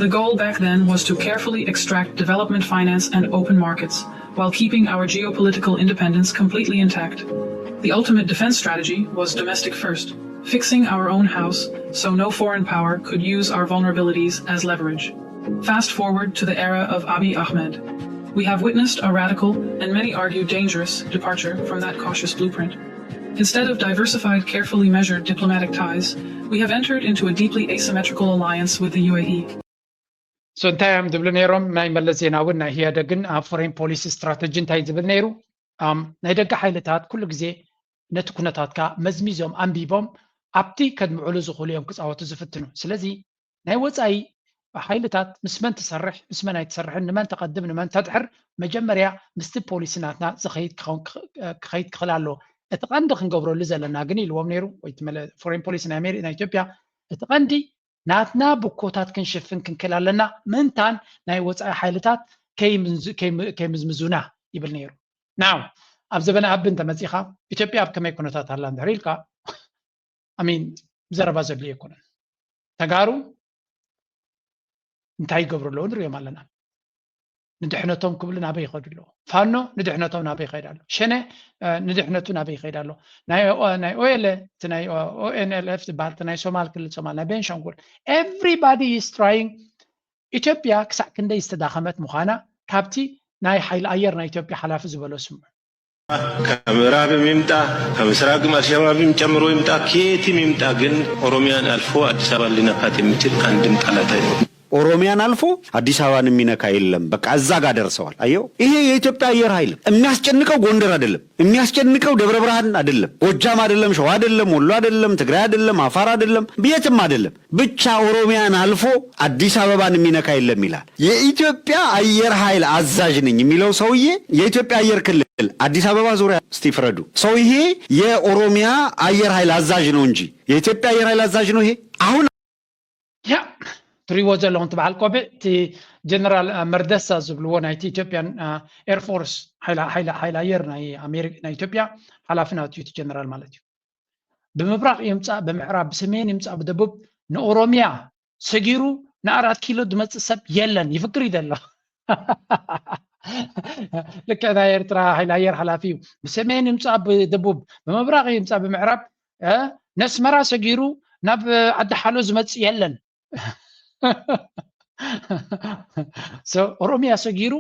The goal back then was to carefully extract development finance and open markets, while keeping our geopolitical independence completely intact. The ultimate defense strategy was domestic first, fixing our own house so no foreign power could use our vulnerabilities as leverage. Fast forward to the era of Abiy Ahmed. We have witnessed a radical, and many argue dangerous, departure from that cautious blueprint. Instead of diversified, carefully measured diplomatic ties, we have entered into a deeply asymmetrical alliance with the U A E. So እንታይ እዮም ዝብሉ ነይሮም? ናይ መለስ ዜናውን ናይ ኢህኣደግን ኣብ ፎሬን ፖሊሲ ስትራተጂ እንታይ ዝብል ነይሩ? ናይ ደገ ሓይልታት ኩሉ ግዜ ነቲ ኩነታትካ መዝሚዞም ኣንቢቦም ኣብቲ ከድምዕሉ ዝኽእሉ እዮም ክፃወቱ ዝፍትኑ። ስለዚ ናይ ወፃኢ ሓይልታት ምስ መን ትሰርሕ ምስ መን ኣይትሰርሕን፣ ንመን ተቐድም ንመን ተድሕር፣ መጀመርያ ምስቲ ፖሊሲ ናትና ዝኸይድ ክኸውን ክኸይድ ክኽእል ኣለዎ። እቲ ቀንዲ ክንገብረሉ ዘለና ግን ኢልዎም ነይሩ ወይ ፎሬን ፖሊሲ ናይ ኢትዮጵያ፣ እቲ ቀንዲ ናትና ብኮታት ክንሽፍን ክንክእል ኣለና፣ ምእንታን ናይ ወፃኢ ሓይልታት ከይምዝምዙና ይብል ነይሩ። ናው ኣብ ዘበነ ኣቢ እንተመፂኻ ኢትዮጵያ ኣብ ከመይ ኩነታት ኣላ እንድሕር ኢልካ፣ ኣሚን ዘረባ ዘድልዮ ኣይኮነን። ተጋሩ እንታይ ይገብሩ ኣለዉ ንሪኦም ኣለና። ንድሕነቶም ክብሉ ናበይ ይኸዱ ኣለዉ? ፋኖ ንድሕነቶም ናበይ ይኸይድ ኣሎ? ሸነ ንድሕነቱ ናበይ ይኸይድ ኣሎ? ናይ ኦኤልኤ ናይ ኦኤንኤልኤፍ ዝበሃል ናይ ሶማል ክልል ሶማል ናይ ቤንሻንጉል everybody is trying ኢትዮጵያ ክሳዕ ክንደይ ዝተዳኸመት ምዃና ካብቲ ናይ ሓይሊ ኣየር ናይ ኢትዮጵያ ሓላፊ ዝበሎ ስምዑ። ከምዕራብም ይምጣ ከምስራቅም አልሸባብም ጨምሮ ይምጣ ከየትም ይምጣ ግን ኦሮሚያን አልፎ አዲስ አበባን ሊነካት የሚችል አንድም ጠላት አይኖርም። ኦሮሚያን አልፎ አዲስ አበባን የሚነካ የለም። በቃ እዛ ጋር ደርሰዋል። አየው ይሄ የኢትዮጵያ አየር ኃይል የሚያስጨንቀው ጎንደር አይደለም፣ የሚያስጨንቀው ደብረ ብርሃን አይደለም፣ ጎጃም አይደለም፣ ሸዋ አይደለም፣ ወሎ አይደለም፣ ትግራይ አይደለም፣ አፋር አይደለም፣ የትም አይደለም። ብቻ ኦሮሚያን አልፎ አዲስ አበባን የሚነካ የለም ይላል። የኢትዮጵያ አየር ኃይል አዛዥ ነኝ የሚለው ሰውዬ የኢትዮጵያ አየር ክልል አዲስ አበባ ዙሪያ እስቲ ፍረዱ። ሰውዬ የኦሮሚያ አየር ኃይል አዛዥ ነው እንጂ የኢትዮጵያ አየር ኃይል አዛዥ ነው ይሄ አሁን ያ ትሪዎ ዘለኹም ትበሃል ቆቢዕ እቲ ጀነራል መርደሳ ዝብልዎ ናይቲ ኢትዮጵያን ኤርፎርስ ሓይሊ ኣየር ናይ ኢትዮጵያ ሓላፊ ናቱ እቲ ጀነራል ማለት እዩ። ብምብራቕ ይምፃእ ብምዕራብ ብሰሜን ይምፃእ ብደቡብ ንኦሮሚያ ሰጊሩ ንኣራት ኪሎ ዝመፅእ ሰብ የለን ይፍክር እዩ ዘሎ። ልክዕ ናይ ኤርትራ ሓይሊ ኣየር ሓላፊ እዩ። ብሰሜን ይምፃእ ብደቡብ ብምብራቕ ይምፃእ ብምዕራብ ነስመራ ሰጊሩ ናብ ዓዲ ሓሎ ዝመፅእ የለን። ኦሮሚያ ሰጊሩ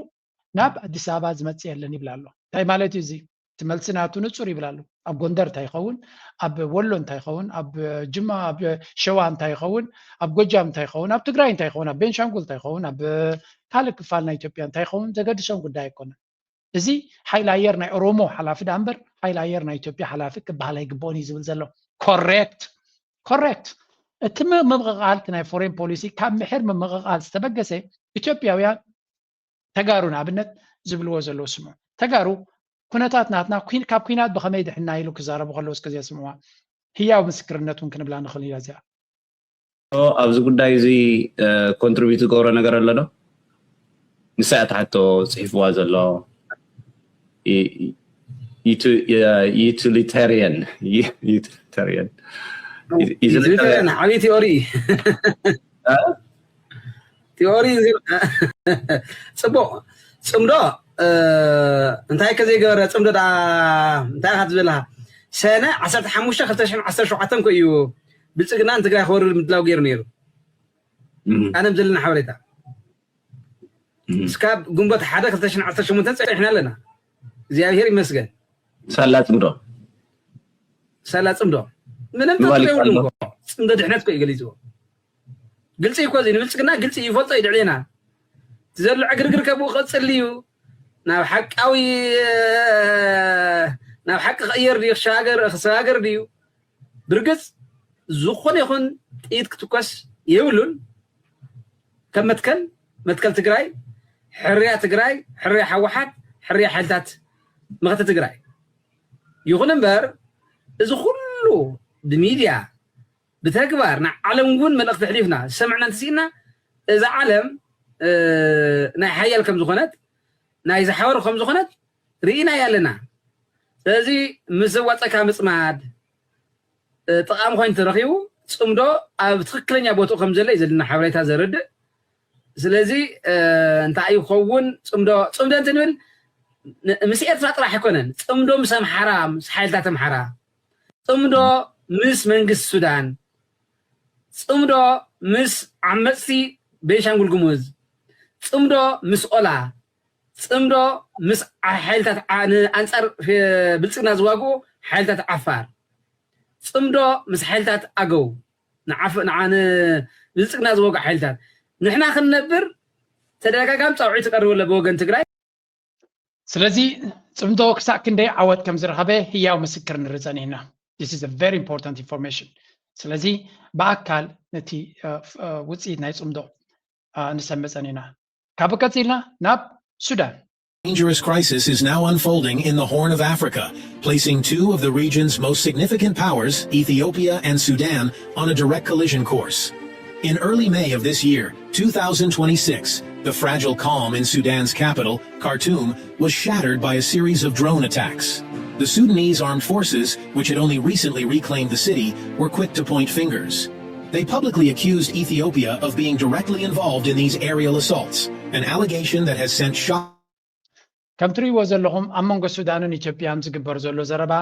ናብ ኣዲስ ኣበባ ዝመፅእ የለን ይብል ኣሎ። እንታይ ማለት እዩ እዚ? እቲ መልሲ ናቱ ንፁር ይብል ኣሎ። ኣብ ጎንደር እንታይ ይኸውን? ኣብ ወሎ እንታይ ይኸውን? ኣብ ጅማ ኣብ ሸዋ እንታይ ይኸውን? ኣብ ጎጃም እንታይ ይኸውን? ኣብ ትግራይ እንታይ ይኸውን? ኣብ ቤንሻንጉል እንታይ ይኸውን? ኣብ ካልእ ክፋል ናይ ኢትዮጵያ እንታይ ይኸውን? ዘገድሶም ጉዳይ ኣይኮነን። እዚ ሓይሊ ኣየር ናይ ኦሮሞ ሓላፊ ደኣ እምበር ሓይሊ ኣየር ናይ ኢትዮጵያ ሓላፊ ክበሃል ኣይግብኦን እዩ ዝብል ዘሎ። ኮሬክት ኮሬክት። እቲ ምምቕቓል እቲ ናይ ፎሬን ፖሊሲ ካብ ምሕር ምምቕቓል ዝተበገሰ ኢትዮጵያውያን ተጋሩ ንኣብነት ዝብልዎ ዘለዉ ስምዑ። ተጋሩ ኩነታት ናትና ካብ ኩናት ብኸመይ ድሕና ኢሉ ክዛረቡ ከለዉ እስከ እዚኣ ስምዕዋ። ህያው ምስክርነት እውን ክንብላ ንኽእል ኢና እዚኣ። ኣብዚ ጉዳይ እዚ ኮንትሪቢዩት ዝገብሮ ነገር ኣሎ ዶ? ንሳ እያ ትሓቶ ፅሒፍዋ ዘሎ። ዩቲሊታሪያን ዩቲሊታሪያን ዩቲሊታሪያን ዓብዪ ቲዮሪ ቲዮሪ ጽቡቕ ጽምዶ እንታይ ከዘይገበረ ጽምዶ ዳ እንታይ ኢኻ ትብል ኣለኻ? ሰነ ዓሰርተ ሓሙሽተ ክልተ ሽሕን ዓሰርተ ሸውዓተን እኮ እዩ ብልፅግና ንትግራይ ክወርድ ምድላው ገይሩ ነይሩ። ኣነም ዘለና ሓበሬታ እስካብ ግንቦት ሓደ ክልተ ሽሕን ዓሰርተ ሸሞንተን ፀኒሕና ኣለና። እግዚኣብሔር ይመስገን። ሳላ ፅምዶ ሳላ ፅምዶ ምንም ተጥሪውሉ እኮ ፅምዶ ድሕነት እኮ እዩ ገሊፅዎ። ግልፂ እኮ እዚ ንብልፅግና ግልፂ ይፈልጦ እዩ ድዕሌና ዘሎ ዕግርግር ከብኡ ቀፅል እዩ። ናብ ሓቃዊ ናብ ሓቂ ክቕየር ድዩ ክሰጋገር ክሰጋገር ድዩ? ብርግፅ ዝኾነ ይኹን ጥይት ክትኮስ የብሉን። ከም መትከል መትከል ትግራይ ሕርያ ትግራይ ሕርያ ሓወሓት ሕርያ ሓይልታት መኸተ ትግራይ ይኹን እምበር እዚ ኩሉ ብሚድያ ብተግባር ንዓለም እውን መልእኽቲ ኣሕሊፍና ዝሰምዕና እንተስኢና እዛ ዓለም ናይ ሓያል ከም ዝኾነት ናይ ዝሓበሩ ከም ዝኾነት ርኢና ኣለና። ስለዚ ምስ ዘዋፀካ ምፅማድ ጠቃሚ ኮይኑ ተረኪቡ ፅምዶ ኣብ ትክክለኛ ቦትኡ ከም ዘሎ እዩ ዘለና ሓበሬታ ዘርድእ። ስለዚ እንታይ ይኸውን ፅምዶ ፅምዶ እንትንብል ምስ ኤርትራ ጥራሕ ኣይኮነን። ፅምዶ ምስ ኣምሓራ ምስ ሓይልታት ኣምሓራ ፅምዶ ምስ መንግስቲ ሱዳን ፅምዶ ምስ ዓመፅቲ ቤንሻንጉል ጉሙዝ ፅምዶ ምስ ኦላ ፅምዶ ምስ ሓይልታት ንኣንፃር ብልፅግና ዝዋግኡ ሓይልታት ዓፋር ፅምዶ ምስ ሓይልታት ኣገው ንብልፅግና ዝወግኡ ሓይልታት ንሕና ክንነብር ተደጋጋሚ ፃውዒት ይቀርብ ኣሎ ብወገን ትግራይ። ስለዚ ፅምዶ ክሳዕ ክንደይ ዓወት ከም ዝረኸበ ህያው ምስክር ንርኢ ፀኒሕና። This is a very important information። ስለዚ ብኣካል ነቲ ውፅኢት ናይ ፅምዶ ንሰምዕ ፀኒሕና። ካብ ቀፂልና ናብ ሱዳን። Dangerous crisis is now unfolding in the Horn of Africa, placing two of the region's most significant powers, Ethiopia and Sudan, on a direct collision course. In early May of this year, two thousand twenty-six, the fragile calm in Sudan's capital, Khartoum, was shattered by a series of drone attacks. The Sudanese armed forces, which had only recently reclaimed the city, were quick to point fingers. They publicly accused Ethiopia of being directly involved in these aerial assaults, an allegation that has sent shock. ከም ትሪእዎ ዘለኹም ኣብ መንጎ ሱዳንን ኢትዮጵያን ዝግበር ዘሎ ዘረባ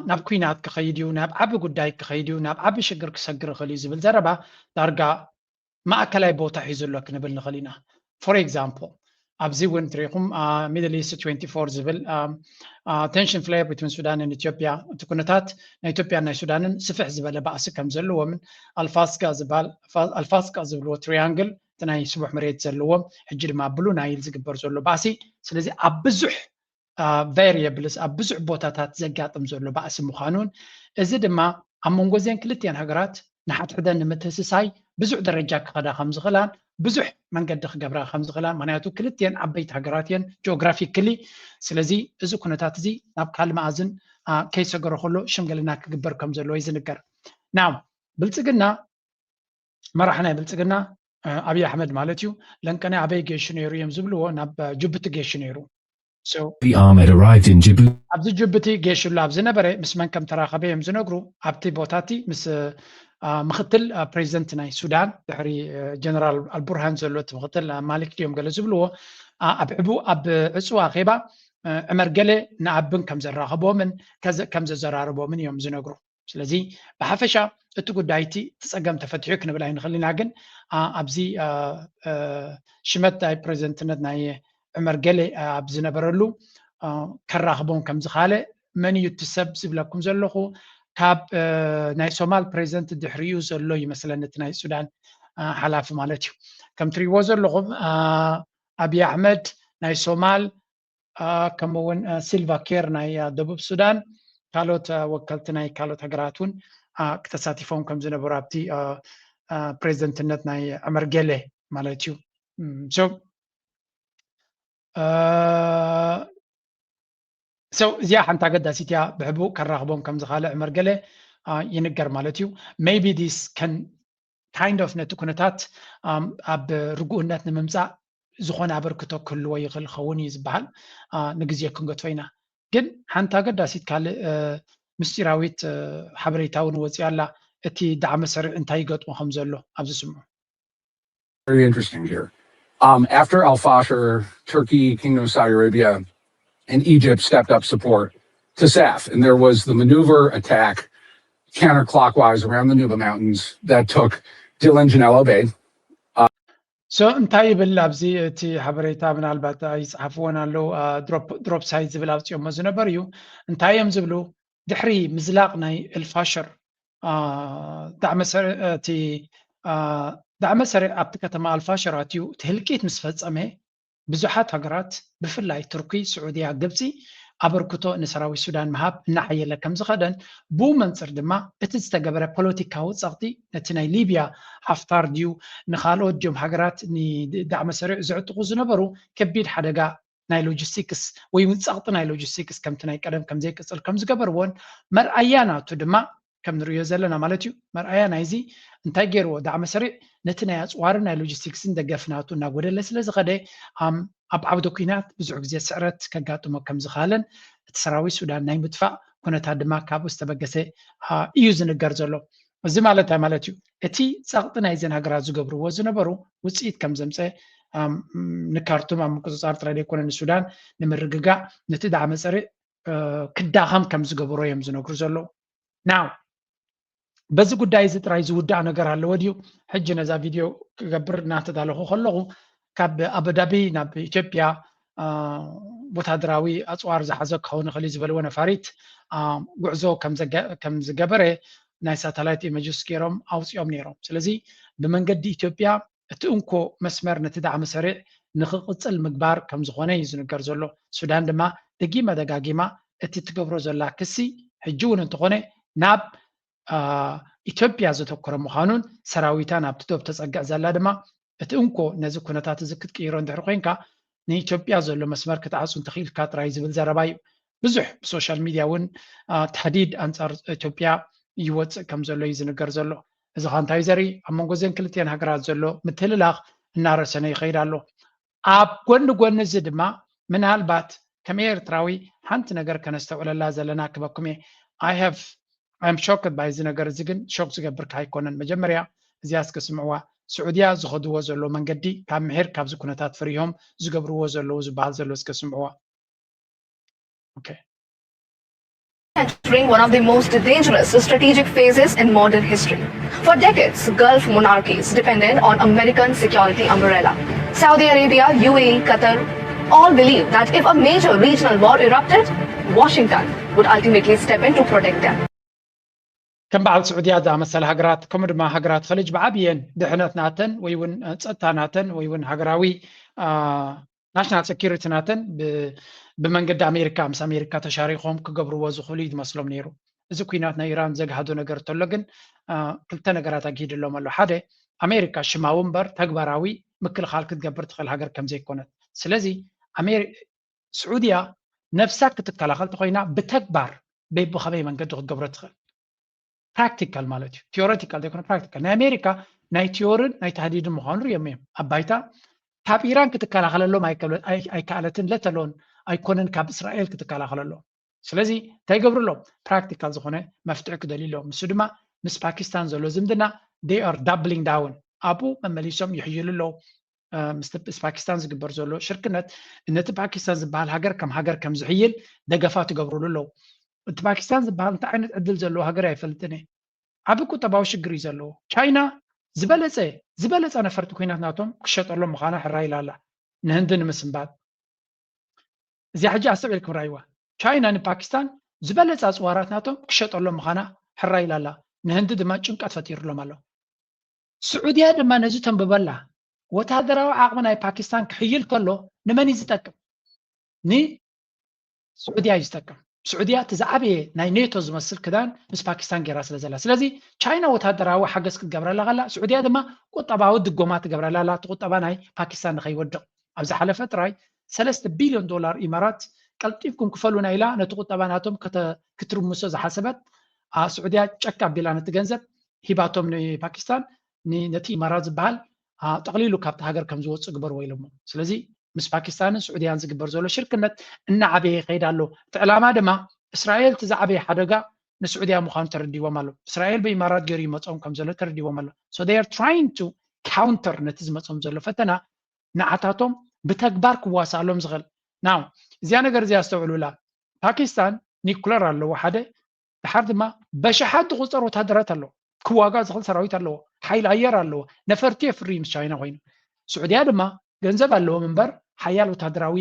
ናብ ኩናት ክኸይድ እዩ፣ ናብ ዓቢ ጉዳይ ክኸይድ እዩ፣ ናብ ዓቢ ሽግር ክሰግር ይኽእል እዩ ዝብል ዘረባ ዳርጋ ማእከላይ ቦታ ሒዙ ኣሎ ክንብል ንኽእል ኢና። For example ኣብዚ እውን ትሪኢኹም Middle East twenty-four ዝብል tension flare between Sudan and Ethiopia እቲ ኩነታት ናይ ኢትዮጵያን ናይ ሱዳንን ስፍሕ ዝበለ ባእሲ ከም ዘለዎምን ኣልፋስጋ ዝበሃል ኣልፋስጋ ዝብልዎ ትሪያንግል እቲ ናይ ስቡሕ መሬት ዘለዎም ሕጂ ድማ ብሉ ናይል ዝግበር ዘሎ ባእሲ ስለዚ ኣብ ብዙሕ variables ኣብ ብዙሕ ቦታታት ዘጋጥም ዘሎ ባእሲ ምዃኑን እዚ ድማ ኣብ መንጎ እዘን ክልቲአን ሃገራት ንሓድሕደን ንምትህስሳይ ብዙሕ ደረጃ ክኸዳ ከም ዝኽእላን ብዙሕ መንገዲ ክገብራ ከም ዝኽእላን ምክንያቱ ክልቲአን ዓበይቲ ሃገራት እየን geographically ስለዚ እዚ ኩነታት እዚ ናብ ካልእ መኣዝን ከይሰገረ ከሎ ሽምግልና ክግበር ከም ዘለዎ እዩ ዝንገር። Now ብልፅግና መራሒ ናይ ብልፅግና ኣብይ ኣሕመድ ማለት እዩ ለንቀነ ኣበይ ገይሹ ነይሩ እዮም ዝብልዎ ናብ ጅቡቲ ገይሹ ነይሩ። Abiy Ahmed arrived in Djibouti. ኣብዚ ጅቡቲ ገይሹ ኣሎ ኣብ ዝነበረ ምስ መን ከም ተራኸበ እዮም ዝነግሩ ኣብቲ ቦታ እቲ ምስ ምክትል ፕሬዚደንት ናይ ሱዳን ድሕሪ ጀነራል ኣልቡርሃን ዘሎ እቲ ምክትል ማሊክ ድዮም ገለ ዝብልዎ ኣብ ዕቡ ኣብ ዕፅዋ ኣኼባ ዕመር ገለ ንኣብን ከም ዘራኸቦምን ከም ዘዘራረቦምን እዮም ዝነግሩ። ስለዚ ብሓፈሻ እቲ ጉዳይ እቲ እቲ ፀገም ተፈትሑ ክንብል ኣይንኽእል ኢና። ግን ኣብዚ ሽመት ናይ ፕሬዚደንትነት ናይ ዕመር ገሌ ኣብ ዝነበረሉ ከራኽቦም ከም ዝኻለ መን እዩ እቲ ሰብ ዝብለኩም ዘለኹ ካብ ናይ ሶማል ፕሬዚደንት ድሕሪኡ ዘሎ ይመስለኒ እቲ ናይ ሱዳን ሓላፊ ማለት እዩ። ከም ትሪእዎ ዘለኹም ኣብይ ኣሕመድ ናይ ሶማል ከምኡ እውን ሲልቫ ኬር ናይ ደቡብ ሱዳን ካልኦት ወከልቲ ናይ ካልኦት ሃገራት እውን ተሳቲፎም ከም ዝነበሩ ኣብቲ ፕሬዚደንትነት ናይ ዕመር ገሌ ማለት እዩ። እዚኣ ሓንቲ ኣገዳሲት እያ። ብሕቡእ ከራኽቦም ከም ዝኻለ ዕመር ገሌ ይንገር ማለት እዩ። Maybe this can kind of ነቲ ኩነታት ኣብ ርጉእነት ንምምፃእ ዝኾነ ኣበርክቶ ክህልዎ ይኽእል ኸውን እዩ ዝበሃል ንግዜ ክንገትፎ ኢና። ግን ሓንቲ ኣገዳሲት ካልእ ምስጢራዊት ሓበሬታ እውን ወፂኣ ኣላ። እቲ ዳዕመ ሰሪዕ እንታይ ይገጥሞ ከም ዘሎ ኣብዚ ስምዑ። Very interesting here. Um, after Al Fasher, Turkey, Kingdom of Saudi Arabia, and Egypt stepped up support to SAF. And there was the maneuver attack counterclockwise around the Nuba Mountains that took Dil and Janela Bay So እንታይ ይብል ኣብዚ እቲ ሓበሬታ? ምናልባት ኣይፅሓፍዎን ኣለዉ። ድሮፕ ሳይት ዝብል ኣውፅኦሞ ዝነበሩ እዩ። እንታይ እዮም ዝብሉ? ድሕሪ ምዝላቕ ናይ ኤልፋሸር ዳዕመ ሰሪዕ ኣብቲ ከተማ ኣልፋሸር ኣትዩ እቲ ህልቂት ምስ ፈፀመ፣ ብዙሓት ሃገራት ብፍላይ ቱርኪ፣ ስዑድያ፣ ግብፂ ኣበርክቶ ንሰራዊት ሱዳን ምሃብ እናሓየለ ከም ዝኸደን፣ ብኡ መንፅር ድማ እቲ ዝተገበረ ፖለቲካዊ ፀቕጢ ነቲ ናይ ሊብያ ሓፍታር ድዩ ንካልኦት ድዮም ሃገራት ንዳዕመ ሰሪዕ ዝዕጥቑ ዝነበሩ ከቢድ ሓደጋ ናይ ሎጂስቲክስ ወይ እውን ፀቕጢ ናይ ሎጂስቲክስ ከምቲ ናይ ቀደም ከም ዘይቅፅል ከም ዝገበርዎን መርኣያ ናቱ ድማ ከም ንሪኦ ዘለና ማለት እዩ። መርኣያ ናይዚ እንታይ ገይርዎ? ዳዕመ ሰሪዕ ነቲ ናይ ኣፅዋርን ናይ ሎጂስቲክስን ደገፍ ናቱ እናጎደለ ስለ ዝኸደ ኣብ ዓውደ ኲናት ብዙሕ ግዜ ስዕረት ከጋጥሞ ከም ዝኸኣለን እቲ ሰራዊት ሱዳን ናይ ምጥፋእ ኩነታት ድማ ካብኡ ዝተበገሰ እዩ ዝንገር ዘሎ። እዚ ማለት እንታይ ማለት እዩ? እቲ ፀቕጢ ናይዘን ሃገራት ዝገብርዎ ዝነበሩ ውፅኢት ከም ዘምፀ ንካርቱም ኣብ ምቁፅፃር ጥራይ ዘይኮነ ንሱዳን ንምርግጋእ ነቲ ዳዕመ ሰሪዕ ክዳኸም ከም ዝገበሮ እዮም ዝነግሩ ዘለዉ። ናው በዚ ጉዳይ እዚ ጥራይ ዝውዳእ ነገር ኣለዎ ድዩ? ሕጂ ነዛ ቪድዮ ክገብር እናተዳለኹ ከለኹ ካብ ኣቡዳቢ ናብ ኢትዮጵያ ወታደራዊ ኣፅዋር ዝሓዘ ክኸውን ይኽእል እዩ ዝበልዎ ነፋሪት ጉዕዞ ከም ዝገበረ ናይ ሳተላይት ኢመጅስ ገይሮም ኣውፂኦም ነይሮም። ስለዚ ብመንገዲ ኢትዮጵያ እቲ እንኮ መስመር ነቲ ዳዕመ ሰሪዕ ንክቕፅል ምግባር ከም ዝኾነ እዩ ዝንገር ዘሎ። ሱዳን ድማ ደጊማ ደጋጊማ እቲ ትገብሮ ዘላ ክሲ ሕጂ እውን እንተኾነ ናብ ኢትዮጵያ ዘተኮረ ምዃኑን ሰራዊታ ናብቲ ዶብ ተፀግዕ ዘላ ድማ እቲ እንኮ ነዚ ኩነታት እዚ ክትቅይሮ እንድሕር ኮይንካ ንኢትዮጵያ ዘሎ መስመር ክትዓፁ እንተኽኢልካ ጥራይ ዝብል ዘረባ እዩ። ብዙሕ ብሶሻል ሚድያ እውን ታህዲድ ኣንፃር ኢትዮጵያ ይወፅእ ከም ዘሎ እዩ ዝንገር ዘሎ። እዚ ኸ እንታይ ዘርኢ? ኣብ መንጎ እዘን ክልቲአን ሃገራት ዘሎ ምትህልላኽ እናረሰነ ይኸይድ ኣሎ። ኣብ ጎኒ ጎኒ እዚ ድማ ምናልባት ከም ኤርትራዊ ሓንቲ ነገር ከነስተውዕለላ ዘለና ክበኩም እየ። I have I'm shocked by እዚ ነገር እዚ ግን ሾክ ዝገብርካ ኣይኮነን። መጀመርያ እዚኣ እስከ ስምዕዋ። ስዑድያ ዝኸድዎ ዘሎ መንገዲ ካብ ምሒር ካብዚ ኩነታት ፈሪሆም ዝገብርዎ ዘለዉ ዝበሃል ዘሎ እስከ ስምዕዋ። Okay. Entering one of the most dangerous strategic phases in modern history. For decades, Gulf monarchies depended on American security umbrella. Saudi Arabia, U A E, Qatar all believed that if a major regional war erupted, Washington would ultimately step in to protect them. ከም በዓል ስዑድያ ዝኣመሰለ ሃገራት ከምኡ ድማ ሃገራት ኸሊጅ ብዓብየን ድሕነት ናተን ወይ እውን ፀጥታ ናተን ወይ እውን ሃገራዊ ናሽናል ሴኪሪቲ ናተን ብመንገዲ ኣሜሪካ ምስ ኣሜሪካ ተሻሪኾም ክገብርዎ ዝኽእሉ እዩ ዝመስሎም ነይሩ። እዚ ኩናት ናይ ኢራን ዘግሃዶ ነገር እንተሎ ግን ክልተ ነገራት ኣግሂድሎም ኣሎ። ሓደ ኣሜሪካ ሽማዊ እምበር ተግባራዊ ምክልኻል ክትገብር ትኽእል ሃገር ከም ዘይኮነት። ስለዚ ስዑድያ ነብሳ ክትከላኸል ተኮይና ብተግባር በብኸመይ መንገዲ ክትገብሮ ትኽእል? ፕራክቲካል ማለት እዩ። ቲዮሬቲካል ዘይኮነ ፕራክቲካል። ናይ ኣሜሪካ ናይ ቲዮርን ናይ ታህዲድን ምዃኑ ሪኦም እዮም ኣብ ባይታ። ካብ ኢራን ክትከላኸለሎም ኣይከኣለትን ለተሎን ኣይኮነን ካብ እስራኤል ክትከላኸለሎም። ስለዚ እንታይ ይገብሩ ኣለዉ? ፕራክቲካል ዝኾነ መፍትሒ ክደልዩ ኣለዎም። ንሱ ድማ ምስ ፓኪስታን ዘሎ ዝምድና they are doubling down ኣብኡ መመሊሶም ይሕይሉ ኣለዉ። ምስ ፓኪስታን ዝግበር ዘሎ ሽርክነት ነቲ ፓኪስታን ዝበሃል ሃገር ከም ሃገር ከም ዝሕይል ደገፋ ትገብርሉ ኣለዉ። እቲ ፓኪስታን ዝበሃል እንታይ ዓይነት ዕድል ዘለዎ ሃገር ኣይፈልጥን እየ። ዓቢ ቁጠባዊ ሽግር እዩ ዘለዎ። ቻይና ዝበለፀ ዝበለፀ ነፈርቲ ኩናት ናቶም ክሸጠሎም ምዃና ሕራይ ኢላ ኣላ ንህንዲ ንምስንባድ። እዚኣ ሕጂ ኣስተውዒልኩም ራይዋ። ቻይና ንፓኪስታን ዝበለፀ ኣፅዋራት ናቶም ክሸጠሎም ምዃና ሕራይ ኢላ ኣላ። ንህንዲ ድማ ጭንቀት ፈጢሩሎም ኣሎ። ስዑድያ ድማ ነዚ ተንብበላ። ወታደራዊ ዓቕሚ ናይ ፓኪስታን ክሕይል ከሎ ንመን እዩ ዝጠቅም? ንስዑድያ እዩ ዝጠቅም። ስዑድያ እቲ ዝዓበየ ናይ ኔቶ ዝመስል ክዳን ምስ ፓኪስታን ገይራ ስለ ዘላ። ስለዚ ቻይና ወታደራዊ ሓገዝ ክትገብረላ ከላ፣ ስዑድያ ድማ ቁጠባዊ ድጎማ ትገብረላ ኣላ፣ እቲ ቁጠባ ናይ ፓኪስታን ንኸይወድቕ። ኣብ ዝሓለፈ ጥራይ ሰለስተ ቢልዮን ዶላር ኢማራት ቀልጢፍኩም ክፈሉና ኢላ ነቲ ቁጠባ ናቶም ክትርምሶ ዝሓሰበት ስዑድያ ጨክ ኣቢላ ነቲ ገንዘብ ሂባቶም ንፓኪስታን ነቲ ኢማራት ዝበሃል ጠቕሊሉ ካብቲ ሃገር ከም ዝወፅእ ግበርዎ ኢሎሞ። ስለዚ ምስ ፓኪስታንን ስዑድያን ዝግበር ዘሎ ሽርክነት እናዓበየ ይኸይድ ኣሎ። እቲ ዕላማ ድማ እስራኤል እቲ ዝዓበየ ሓደጋ ንስዑድያ ምዃኑ ተረዲዎም ኣሎ። እስራኤል ብኢማራት ገይሩ ይመፆም ከም ዘሎ ተረዲዎም ኣሎ። So they are trying to counter ነቲ ዝመፆም ዘሎ ፈተና ንዓታቶም ብተግባር ክዋሳሎም ዝኽእል ናው እዚኣ ነገር እዚኣ ኣስተውዕሉላ። ፓኪስታን ኒኩለር ኣለዎ ሓደ፣ ድሓር ድማ በሽሓት ዝቑፀር ወታደራት ኣለዎ፣ ክዋጋእ ዝኽእል ሰራዊት ኣለዎ፣ ሓይሊ ኣየር ኣለዎ፣ ነፈርቲ የፍሪ ምስ ቻይና ኮይኑ። ስዑድያ ድማ ገንዘብ ኣለዎም እምበር ሓያል ወታደራዊ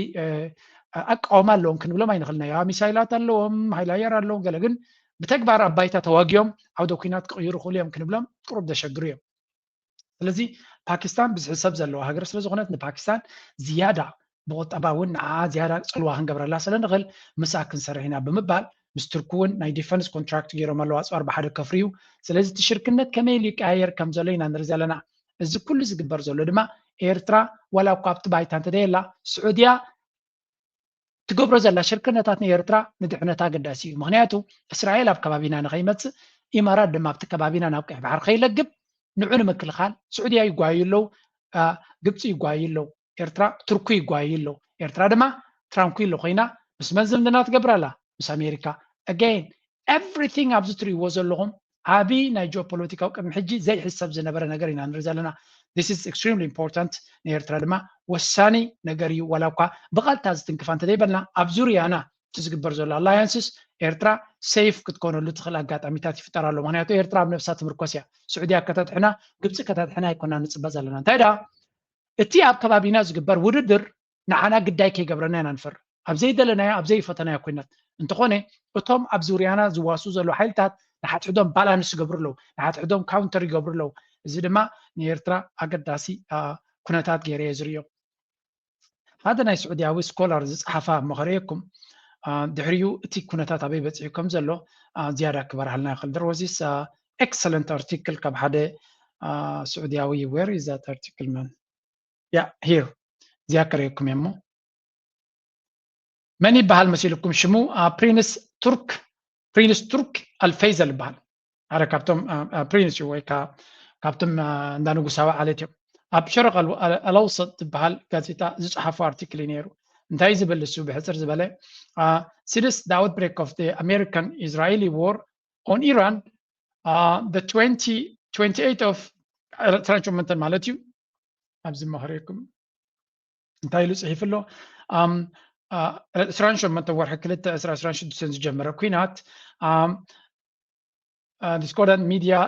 ኣቃውማ ኣለዎም ክንብሎም ኣይንኽእልናዮ። ሚሳይላት ኣለዎም፣ ሓይል ኣየር ኣለዎም፣ ገለ ግን ብተግባር ኣብ ባይታ ተዋጊኦም ዓውደ ኩናት ክቕይሩ ይኽእሉ እዮም ክንብሎም ቁሩብ ዘሸግሩ እዮም። ስለዚ ፓኪስታን ብዝሒ ሰብ ዘለዋ ሃገር ስለ ዝኾነት ንፓኪስታን ዝያዳ ብቁጠባ እውን ንዓ ዝያዳ ፅልዋ ክንገብረላ ስለ ንኽእል ምስኣ ክንሰርሕ ኢና ብምባል ምስ ቱርኪ እውን ናይ ዲፈንስ ኮንትራክት ገይሮም ኣለዉ ኣፅዋር ብሓደ ከፍርዩ። ስለዚ እቲ ሽርክነት ከመይ ኢሉ ይቀያየር ከም ዘሎ ኢና ንርኢ ዘለና። እዚ ኩሉ ዝግበር ዘሎ ድማ ኤርትራ ዋላ እኳ ኣብቲ ባይታ እንተደየላ ስዑድያ ትገብሮ ዘላ ሽርክነታት ንኤርትራ ንድሕነታ ኣገዳሲ እዩ። ምክንያቱ እስራኤል ኣብ ከባቢና ንኸይመፅእ ኢማራት ድማ ኣብቲ ከባቢና ናብ ቀይሕ ባሕሪ ከይለግብ ንዑ ንምክልኻል ስዑድያ ይጓዩ ኣለዉ፣ ግብፂ ይጓዩ ኣለዉ፣ ኤርትራ ቱርኩ ይጓዩ ኣለዉ። ኤርትራ ድማ ትራንኩሎ ኮይና ምስ መን ዝምድና ትገብር ኣላ? ምስ ኣሜሪካ። Again, everything ኣብዚ ትርእይዎ ዘለኹም ዓብዪ ናይ ጂኦፖለቲካዊ ቅድሚ ሕጂ ዘይሕሰብ ዝነበረ ነገር ኢና ንርኢ ዘለና። This is extremely important። ንኤርትራ ድማ ወሳኒ ነገር እዩ። ዋላ እኳ ብቐጥታ ዝትንክፋ እንተዘይበልና ኣብ ዙርያና እቲ ዝግበር ዘሎ ኣላያንስስ ኤርትራ ሴፍ ክትኮነሉ ትኽእል ኣጋጣሚታት ይፍጠር ኣሎ። ምክንያቱ ኤርትራ ኣብ ነብሳ ትምርኮስ እያ። ስዑድያ ከተድሕና ግብፂ ከተድሕና ኣይኮና ንፅበ ዘለና። እንታይ ደኣ እቲ ኣብ ከባቢና ዝግበር ውድድር ንዓና ግዳይ ከይገብረና ኢና ንፈርህ። ኣብ ዘይደለናዮ ኣብ ዘይፈተናዮ ኩናት እንተኾነ እቶም ኣብ ዙርያና ዝዋስኡ ዘለዉ ሓይልታት ንሓድሕዶም ባላንስ ይገብሩ ኣለዉ፣ ንሓድሕዶም ካውንተር ይገብሩ ኣለዉ። እዚ ድማ ንኤርትራ ኣገዳሲ ኩነታት ገይረ እየ ዝርእዮ። ሓደ ናይ ስዑድያዊ ስኮላር ዝፀሓፋ መኸረየኩም ድሕሪኡ እቲ ኩነታት ኣበይ በፂሑ ከም ዘሎ ዝያዳ ክበርሃልና ይኽእል። There was this excellent article ካብ ሓደ ስዑድያዊ። Where is that article, man? Yeah, here. እዚኣ ከርእየኩም እየ እሞ መን ይበሃል መሲልኩም ሽሙ? ፕሪንስ ቱርክ፣ ፕሪንስ ቱርክ ኣልፈይዘል ይበሃል። ሓደ ካብቶም ፕሪንስ እዩ ወይ ካብቶም እንዳ ንጉሳዊ ዓሌት እዮም። ኣብ ሸረቅ ኣልኣውሰጥ ዝበሃል ጋዜጣ ዝፀሓፎ ኣርቲክል እዩ ነይሩ። እንታይ ዝብል እሱ ብሕፅር ዝበለ? Since the outbreak of the American Israeli war on Iran, the twenty twenty-eight of ዕስራን ሸሞንተን ማለት እዩ። ኣብዚ መኸረኩም እንታይ ኢሉ ፅሒፉ ኣሎ? ዕስራን ሸሞንተን ወርሒ ክልተ ዕስራ ዕስራን ሽዱሽተን ዝጀመረ ኩናት discordant media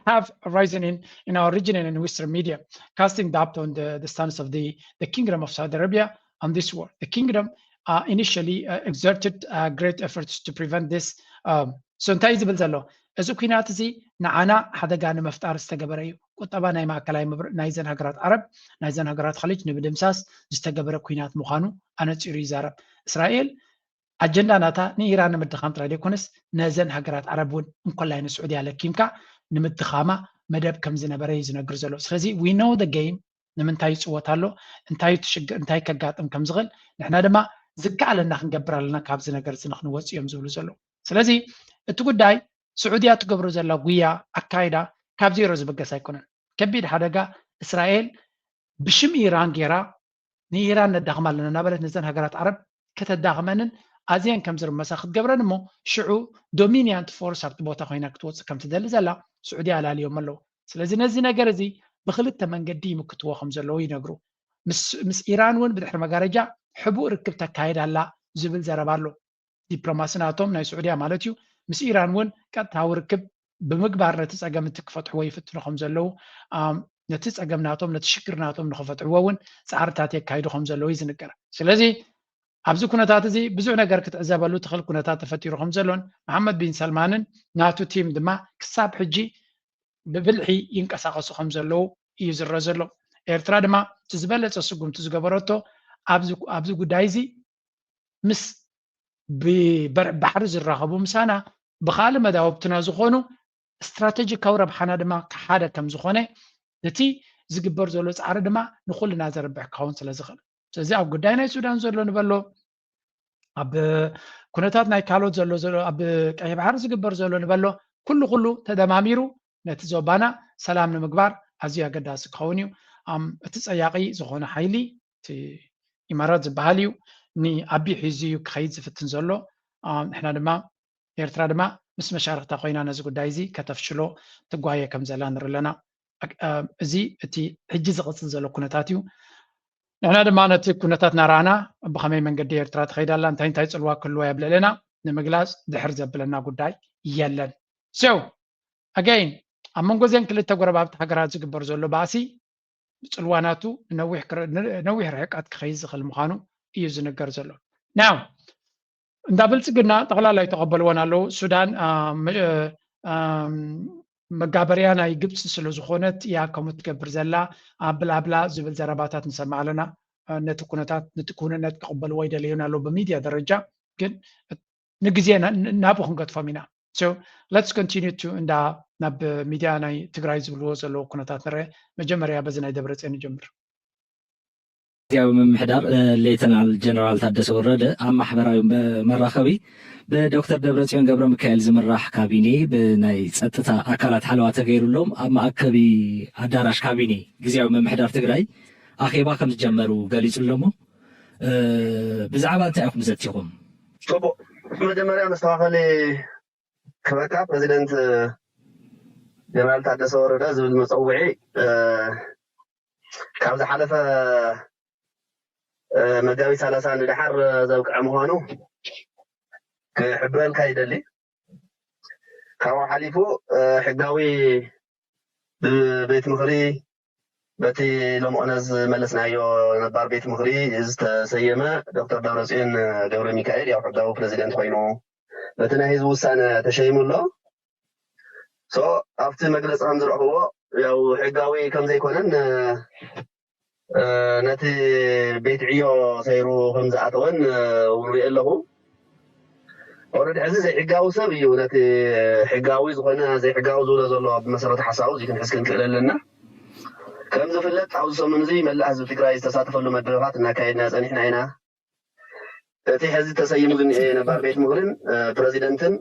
have risen in, in our region and in Western media, casting doubt on the, the stance of the, the Kingdom of Saudi Arabia on this war. The kingdom initially exerted great efforts to prevent this. So እንታይ ዝብል ዘሎ እዚ ኩናት እዚ ንዓና ሓደጋ ንምፍጣር ዝተገበረ እዩ። ቁጠባ ናይ ማእከላይ ምብር ናይዘን ሃገራት ዓረብ ናይዘን ሃገራት ኸሊጅ ንምድምሳስ ዝተገበረ ኩናት ምዃኑ ኣነፂሩ ይዛረብ። እስራኤል ኣጀንዳ ናታ ንኢራን ንምድኻም ጥራይ ዘይኮነስ ነዘን ሃገራት ዓረብ እውን እንኮላይ ንስዑድያ ለኪምካ ንምድኻማ መደብ ከም ዝነበረ እዩ ዝነግር ዘሎ። ስለዚ we know the game ንምንታይ ይፅወት ኣሎ፣ እንታይ እቲ ሽግር እንታይ ከጋጥም ከም ዝኽእል ንሕና ድማ ዝከኣለና ክንገብር ኣለና ካብዚ ነገር እዚ ንክንወፅ እዮም ዝብሉ ዘለዉ። ስለዚ እቲ ጉዳይ ስዑድያ ትገብሮ ዘላ ጉያ ኣካይዳ ካብ ዜሮ ዝበገስ ኣይኮነን። ከቢድ ሓደጋ እስራኤል ብሽም ኢራን ጌራ ንኢራን ነዳኽማ ኣለና እናበለት ነዘን ሃገራት ዓረብ ከተዳኽመንን ኣዝየን ከም ዝርመሳ ክትገብረን እሞ ሽዑ ዶሚኒያንት ፎርስ ኣብቲ ቦታ ኮይና ክትወፅእ ከም ትደሊ ዘላ ስዑድያ ኣላልዮም ኣለዉ። ስለዚ ነዚ ነገር እዚ ብክልተ መንገዲ ይምክትዎ ከም ዘለዉ ይነግሩ። ምስ ኢራን እውን ብድሕሪ መጋረጃ ሕቡእ ርክብ ተካይድ ኣላ ዝብል ዘረባ ኣሎ። ዲፕሎማሲ ናቶም ናይ ስዑድያ ማለት እዩ ምስ ኢራን እውን ቀጥታዊ ርክብ ብምግባር ነቲ ፀገም እቲ ክፈትሕዎ ይፍትኑ ከም ዘለዉ ነቲ ፀገም ናቶም ነቲ ሽግር ናቶም ንክፈትሕዎ እውን ፃዕርታት የካይዱ ከም ዘለዉ እዩ ዝንገር። ስለዚ ኣብዚ ኩነታት እዚ ብዙሕ ነገር ክትዕዘበሉ ትኽእል ኩነታት ተፈጢሩ ከም ዘሎን መሓመድ ቢን ሰልማንን ናቱ ቲም ድማ ክሳብ ሕጂ ብብልሒ ይንቀሳቐሱ ከም ዘለዉ እዩ ዝረአ ዘሎ። ኤርትራ ድማ እቲ ዝበለፀ ስጉምቲ ዝገበረቶ ኣብዚ ጉዳይ እዚ ምስ ብበርዕ ባሕሪ ዝራኸቡ ምሳና ብኻልእ መዳውብትና ዝኾኑ ስትራቴጂካዊ ረብሓና ድማ ሓደ ከም ዝኾነ እቲ ዝግበር ዘሎ ፃዕሪ ድማ ንኩልና ዘርብሕ ክኸውን ስለ ዝኽእል ስለዚ ኣብ ጉዳይ ናይ ሱዳን ዘሎ ንበሎ ኣብ ኩነታት ናይ ካልኦት ዘሎ ዘሎ ኣብ ቀይሕ ባሕሪ ዝግበር ዘሎ ንበሎ ኩሉ ኩሉ ተደማሚሩ ነቲ ዞባና ሰላም ንምግባር ኣዝዩ ኣገዳሲ ክኸውን እዩ። እቲ ፀያቂ ዝኾነ ሓይሊ እቲ ኢማራት ዝበሃል እዩ ንኣቢ ሒዙ እዩ ክኸይድ ዝፍትን ዘሎ። ንሕና ድማ ኤርትራ ድማ ምስ መሻርክታ ኮይና ነዚ ጉዳይ እዚ ከተፍሽሎ ትጓየ ከም ዘላ ንርኢ ኣለና። እዚ እቲ ሕጂ ዝቕፅል ዘሎ ኩነታት እዩ። ንሕና ድማ ነቲ ኩነታት እናረኣና ብኸመይ መንገዲ ኤርትራ ትኸይድ ኣላ እንታይ እንታይ ፅልዋ ክህልዋ የብለለና ንምግላፅ ድሕር ዘብለና ጉዳይ የለን። So again ኣብ መንጎ እዘን ክልተ ጎረባብቲ ሃገራት ዝግበር ዘሎ ባእሲ ጽልዋ ናቱ ነዊሕ ክረ- ነዊሕ ርሕቀት ክኸይድ ዝኽእል ምዃኑ እዩ ዝንገር ዘሎ። ናው እንዳ ብልጽግና ጠቕላላ ይተቐበልዎን ኣለዉ። ሱዳን መጋበርያ ናይ ግብፂ ስለ ዝኾነት እያ ከምኡ ትገብር ዘላ ብላብላ ዝብል ዘረባታት ንሰምዕ ኣለና። ነቲ ኩነታት ነቲ ክውንነት ክቕበልዎ ይደልዩን ኣለዉ ብሚድያ ደረጃ፣ ግን ንግዜ ናብኡ ክንገጥፎም ኢና። Let's continue to እንዳ ናብ ሚድያ ናይ ትግራይ ዝብልዎ ዘለዉ ኩነታት ንርአ። መጀመርያ በዚ ናይ ደብረፅዮን ንጀምር። ግዚያዊ ምምሕዳር ሌተናል ጀነራል ታደሰ ወረደ ኣብ ማሕበራዊ መራኸቢ ብዶክተር ደብረፅዮን ገብረ ሚካኤል ዝምራሕ ካቢኔ ብናይ ፀጥታ ኣካላት ሓለዋ ተገይሩሎም ኣብ መኣከቢ ኣዳራሽ ካቢኔ ግዚያዊ ምምሕዳር ትግራይ ኣኼባ ከም ዝጀመሩ ገሊፁ ኣሎ። እሞ ብዛዕባ እንታይ ኢኹም ዘቲኹም? ፅቡቅ፣ መጀመርያ መስተኻኸሊ ክበካ ፕሬዚደንት ጀነራል ታደሰ ወረደ ዝብል መፀውዒ ካብ ዝሓለፈ መጋቢት ሰላሳ ንደሓር ዘብቅዐ ምዃኑ ክሕብረልካ ይደሊ። ካብኡ ሓሊፉ ሕጋዊ ብቤት ምኽሪ በቲ ሎምቕነ ዝመለስናዮ ነባር ቤት ምኽሪ ዝተሰየመ ዶክተር ደብረፅዮን ገብረ ሚካኤል ያው ሕጋዊ ፕሬዚደንት ኮይኑ በቲ ናይ ህዝቢ ውሳነ ተሸይሙ ኣሎ። ኣብቲ መግለፂ ከም ዝረኽብዎ ያው ሕጋዊ ከም ዘይኮነን ነቲ ቤት ዕዮ ሰይሩ ከም ዝኣተወን እውን ሪኤ ኣለኹ። ኦረዲ ሕዚ ዘይሕጋዊ ሰብ እዩ ነቲ ሕጋዊ ዝኾነ ዘይሕጋዊ ዝብሎ ዘሎ ብመሰረተ ሓሳቡ እዚ ክንሕዝ ክንክእል ኣለና። ከም ዝፍለጥ ኣብዚ ሰሙን እዚ መላእ ህዝቢ ትግራይ ዝተሳተፈሉ መድረኻት እናካየድና ፀኒሕና ኢና። እቲ ሕዚ ተሰይሙ ዝኒኤ ነባር ቤት ምኽርን ፕረዚደንትን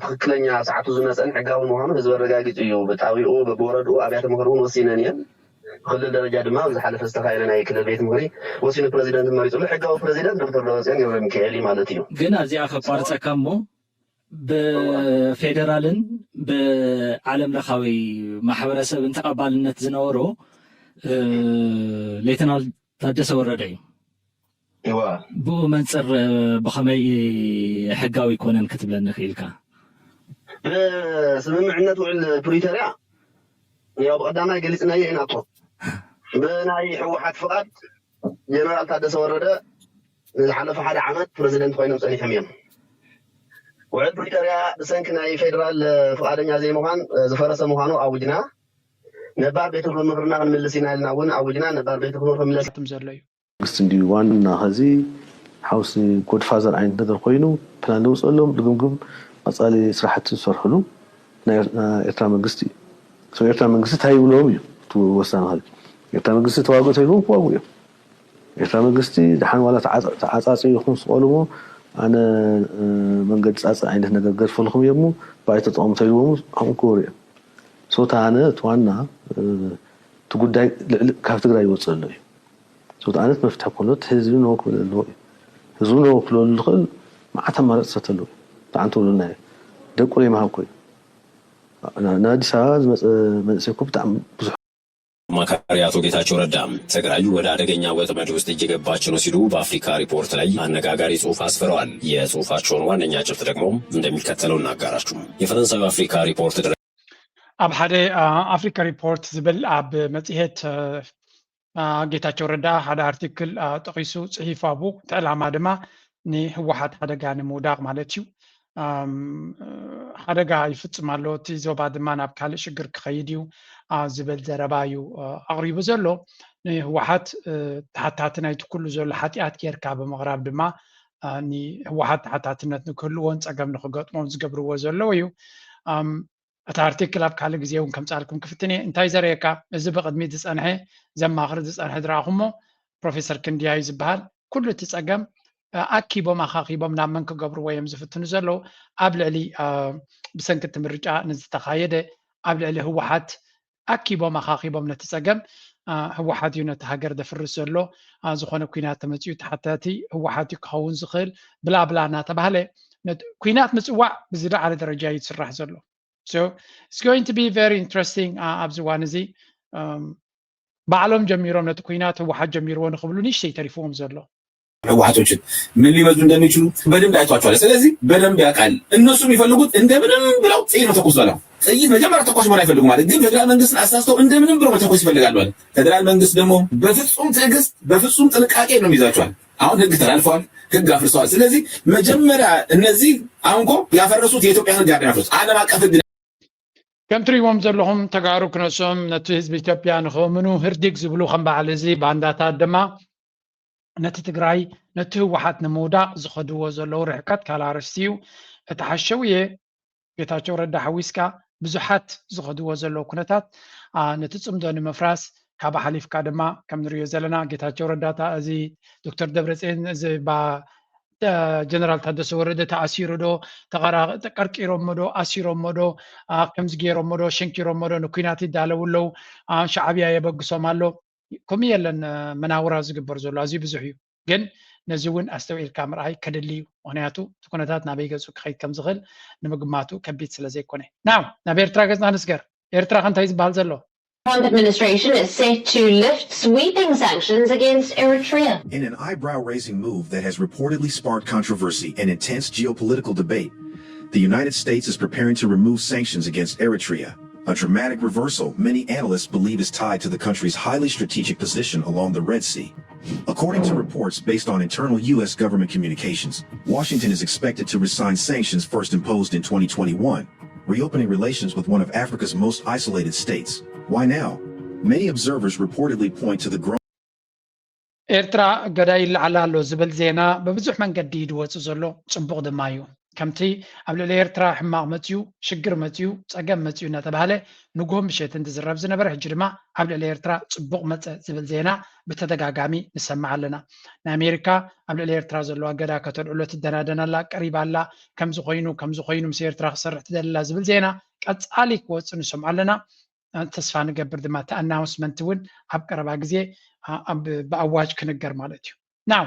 ትኽክለኛ ሰዓቱ ዝመፀን ሕጋዊ ምዃኑ ህዝቢ ኣረጋጊፁ እዩ። ብጣቢኡ በብወረድኡ ኣብያተ ምኽሪ እውን ወሲነን እየን። ብክልል ደረጃ ድማ ኣብ ዝሓለፈ ዝተኻየደ ናይ ክልል ቤት ምኽሪ ወሲኑ ፕረዚደንት መሪፁሉ ሕጋዊ ፕረዚደንት ዶክተር ደብረፅዮን ገብረ ሚካኤል እዩ ማለት እዩ። ግን ኣብዚኣ ከቋርፀካ እሞ ብፌደራልን ብዓለም ለኻዊ ማሕበረሰብን ተቐባልነት ዝነበሮ ሌተናል ታደሰ ወረደ እዩ። እዋ ብኡ መንፅር ብኸመይ ሕጋዊ ኣይኮነን ክትብለኒ ክኢልካ? ብስምምዕነት ውዕል ፕሪቶርያ ያው ብቐዳማይ ገሊፅናዮ ኢና እኮ ብናይ ህወሓት ፍቓድ ጀነራል ታደሰ ወረደ ንዝሓለፈ ሓደ ዓመት ፕረዚደንት ኮይኖም ፀኒሖም እዮም። ውዕል ፕሪቶርያ ብሰንኪ ናይ ፌደራል ፍቓደኛ ዘይምዃን ዝፈረሰ ምዃኑ ኣውጅና። ነባር ቤት ምኽርና ክንምልስ ኢና ኢልና እውን ኣውጅና። ነባር ቤት ምኽሪ ክንምለስ ትም ዘሎ እዩ። መንግስቲ እንድዩ ዋና ኸዚ ሓውሲ ጎድፋዘር ዓይነት ነገር ኮይኑ ፕላን ነውፀሎም ድግምግም ቀፃሊ ስራሕቲ ዝሰርሕሉ ናይ ኤርትራ መንግስቲ እዩ። ኤርትራ መንግስቲ እንታይ ይብሎም እዩ እቲ ወሳኒ ኸዚ ኤርትራ መንግስቲ ተዋግኦ ተይልዎም ክዋግኡ እዮም። ኤርትራ መንግስቲ ደሓን ዋላ ተዓፃፂ ይኹን ስቐሉሞ ኣነ መንገዲ ፃፂ ዓይነት ነገር ገድፈልኹም እየሞ ባይ ተጠቐሙ ተይልዎም ከምኡ ክበሩ እዮም። ሶታ ኣነ እቲ ዋና እቲ ጉዳይ ልዕሊ ካብ ትግራይ ይወፅእ ኣሎ እዩ። ሶታ ኣነት መፍትሒ ኮሎ ህዝቢ ነው ክብል ኣለዎ እዩ። ህዝቢ ነው ክብለሉ ዝኽእል መዓት ኣማራፅታት ኣለዎ እዩ። ብጣዕሚ ተብሉና እዩ። ደቁ ለይመሃብ ኮይኑ ንኣዲስ ኣበባ ዝመፀ መንእሰይ እኮ ብጣዕሚ ብዙሕ አማካሪ አቶ ጌታቸው ረዳ ትግራይ ወደ አደገኛ ወጥመድ ውስጥ እየገባች ነው ሲሉ በአፍሪካ ሪፖርት ላይ አነጋጋሪ ጽሑፍ አስፍረዋል። የጽሑፋቸውን ዋነኛ ጭብጥ ደግሞ እንደሚከተለው እናጋራችሁ። የፈረንሳዩ አፍሪካ ሪፖርት ድረ ኣብ ሓደ ኣፍሪካ ሪፖርት ዝብል ኣብ መጽሔት ጌታቸው ረዳ ሓደ ኣርቲክል ጠቒሱ ጽሒፉ። ኣብኡ እቲ ዕላማ ድማ ንህወሓት ሓደጋ ንምውዳቕ ማለት እዩ። ሓደጋ ይፍፅም ኣሎ፣ እቲ ዞባ ድማ ናብ ካልእ ሽግር ክኸይድ እዩ ዝብል ዘረባ እዩ ኣቕሪቡ ዘሎ። ንህወሓት ተሓታቲ ናይቲ ኩሉ ዘሎ ሓጢኣት ጌርካ ብምቕራብ ድማ ንህወሓት ተሓታትነት ንክህልዎን ፀገም ንክገጥሞን ዝገብርዎ ዘለዉ እዩ። እቲ ኣርቲክል ኣብ ካልእ ግዜ እውን ከምፃልኩም ክፍትን እየ። እንታይ ዘርእየካ፣ እዚ ብቕድሚት ዝፀንሐ ዘማኽር ዝፀንሐ ዝረኣኹሞ ፕሮፌሰር ክንድያ እዩ ዝበሃል። ኩሉ እቲ ፀገም ኣኪቦም ኣኻኺቦም ናብ መን ክገብርዎ እዮም ዝፍትኑ ዘለዉ? ኣብ ልዕሊ ብሰንኪ እቲ ምርጫ ንዝተኻየደ ኣብ ልዕሊ ህወሓት ኣኪቦም ኣኻኺቦም ነቲ ፀገም ህወሓት እዩ ነቲ ሃገር ዘፍርስ ዘሎ፣ ዝኾነ ኩናት ተመፂኡ ተሓታቲ ህወሓት እዩ ክኸውን ዝኽእል ብላ ብላ እናተባህለ ኩናት ምፅዋዕ ብዝለዓለ ደረጃ እዩ ዝስራሕ ዘሎ። So it's going to be very interesting ኣብዚ እዋን እዚ ባዕሎም ጀሚሮም ነቲ ኩናት ህወሓት ጀሚርዎ ንክብሉ ንእሽተይ ተሪፍዎም ዘሎ። ህወሓቶችን ምን ሊመዙ እንደሚችሉ በደንብ አይቷቸዋል። ስለዚህ በደንብ ያውቃል። እነሱ የሚፈልጉት እንደምንም ብለው ጥይት መተኮስ ነው። ጥይት መጀመሪያ ተኳሽ መሆን አይፈልጉም ማለት ግን ፌዴራል መንግስትን አሳስተው እንደምንም ብለው መተኮስ ይፈልጋሉ ማለት። ፌዴራል መንግስት ደግሞ በፍጹም ትዕግስት በፍጹም ጥንቃቄ ነው የሚይዛቸዋል። አሁን ህግ ተላልፈዋል፣ ህግ አፍርሰዋል። ስለዚህ መጀመሪያ እነዚህ አሁን እኮ ያፈረሱት የኢትዮጵያ ህግ ያፈረሱት ዓለም አቀፍ ህግ ከም ትሪእዎም ዘለኹም ተጋሩ ክነሶም ነቲ ህዝቢ ኢትዮጵያ ንኸምኑ ህርዲግ ዝብሉ ከም በዓል እዚ ባንዳታት ድማ ነቲ ትግራይ ነቲ ህወሓት ንምውዳቕ ዝኸድዎ ዘለዉ ርሕቀት ካላርስ እዩ። እቲ ሓሸውየ ጌታቸው ረዳ ሓዊስካ ብዙሓት ዝኸድዎ ዘለዉ ኩነታት ነቲ ፅምዶ ንምፍራስ ካብ ሓሊፍካ ድማ ከም ንሪኦ ዘለና ጌታቸው ረዳታ እዚ ዶክተር ደብረፅን እዚ ጀነራል ታደሰ ወረደ ተኣሲሩ ዶ ተቀርቂሮሞ ዶ ኣሲሮሞ ዶ ከምዚ ገይሮሞ ዶ ሸንኪሮሞ ዶ ንኩናት ይዳለው ኣለው ሻዕብያ የበግሶም ኣሎ ከምኡ የለን መናውራ ዝግበር ዘሎ ኣዝዩ ብዙሕ እዩ ግን ነዚ እውን ኣስተውዒልካ ምርኣይ ከድሊ እዩ ምክንያቱ እቲ ኩነታት ናበይ ገፁ ክኸይድ ከም ዝኽእል ንምግማቱ ከቢድ ስለ ዘይኮነ ናው ናብ ኤርትራ ገፅና ንስገር ኤርትራ ከ እንታይ ዝበሃል ዘሎ Trump administration is set to lift sweeping sanctions against Eritrea. In an eyebrow raising move that has reportedly sparked controversy and intense geopolitical debate, the United States is preparing to remove sanctions against Eritrea, a dramatic reversal many analysts believe is tied to the country's highly strategic position along the Red Sea. According to reports based on internal U S government communications, Washington is expected to resign sanctions first imposed in twenty twenty-one, reopening relations with one of Africa's most isolated states. Why now? Many observers reportedly point to the growing ኤርትራ ገዳይ ይለዓል ኣሎ ዝብል ዜና ብብዙሕ መንገዲ ድወፅ ዘሎ ፅቡቕ ድማ እዩ። ከምቲ ኣብ ልዕሊ ኤርትራ ሕማቕ መፅዩ፣ ሽግር መፅዩ፣ ፀገም መፅዩ እናተባህለ ንጉሆ ምሸትን ዝዝረብ ዝነበረ ሕጂ ድማ ኣብ ልዕሊ ኤርትራ ፅቡቕ መፀ ዝብል ዜና ብተደጋጋሚ ንሰምዕ ኣለና። ናይ ኣሜሪካ ኣብ ልዕሊ ኤርትራ ዘለዋ እገዳ ከተልዕሎ ትደናደን ኣላ፣ ቀሪባ ኣላ፣ ከምዚ ኮይኑ ከምዚ ኮይኑ ምስ ኤርትራ ክሰርሕ ትደሊ ኣላ ዝብል ዜና ቀፃሊ ክወፅእ ንሰምዖ ኣለና። ተስፋ ንገብር ድማ እቲ ኣናውንስመንት እውን ኣብ ቀረባ ግዜ ብኣዋጅ ክንገር ማለት እዩ። ናው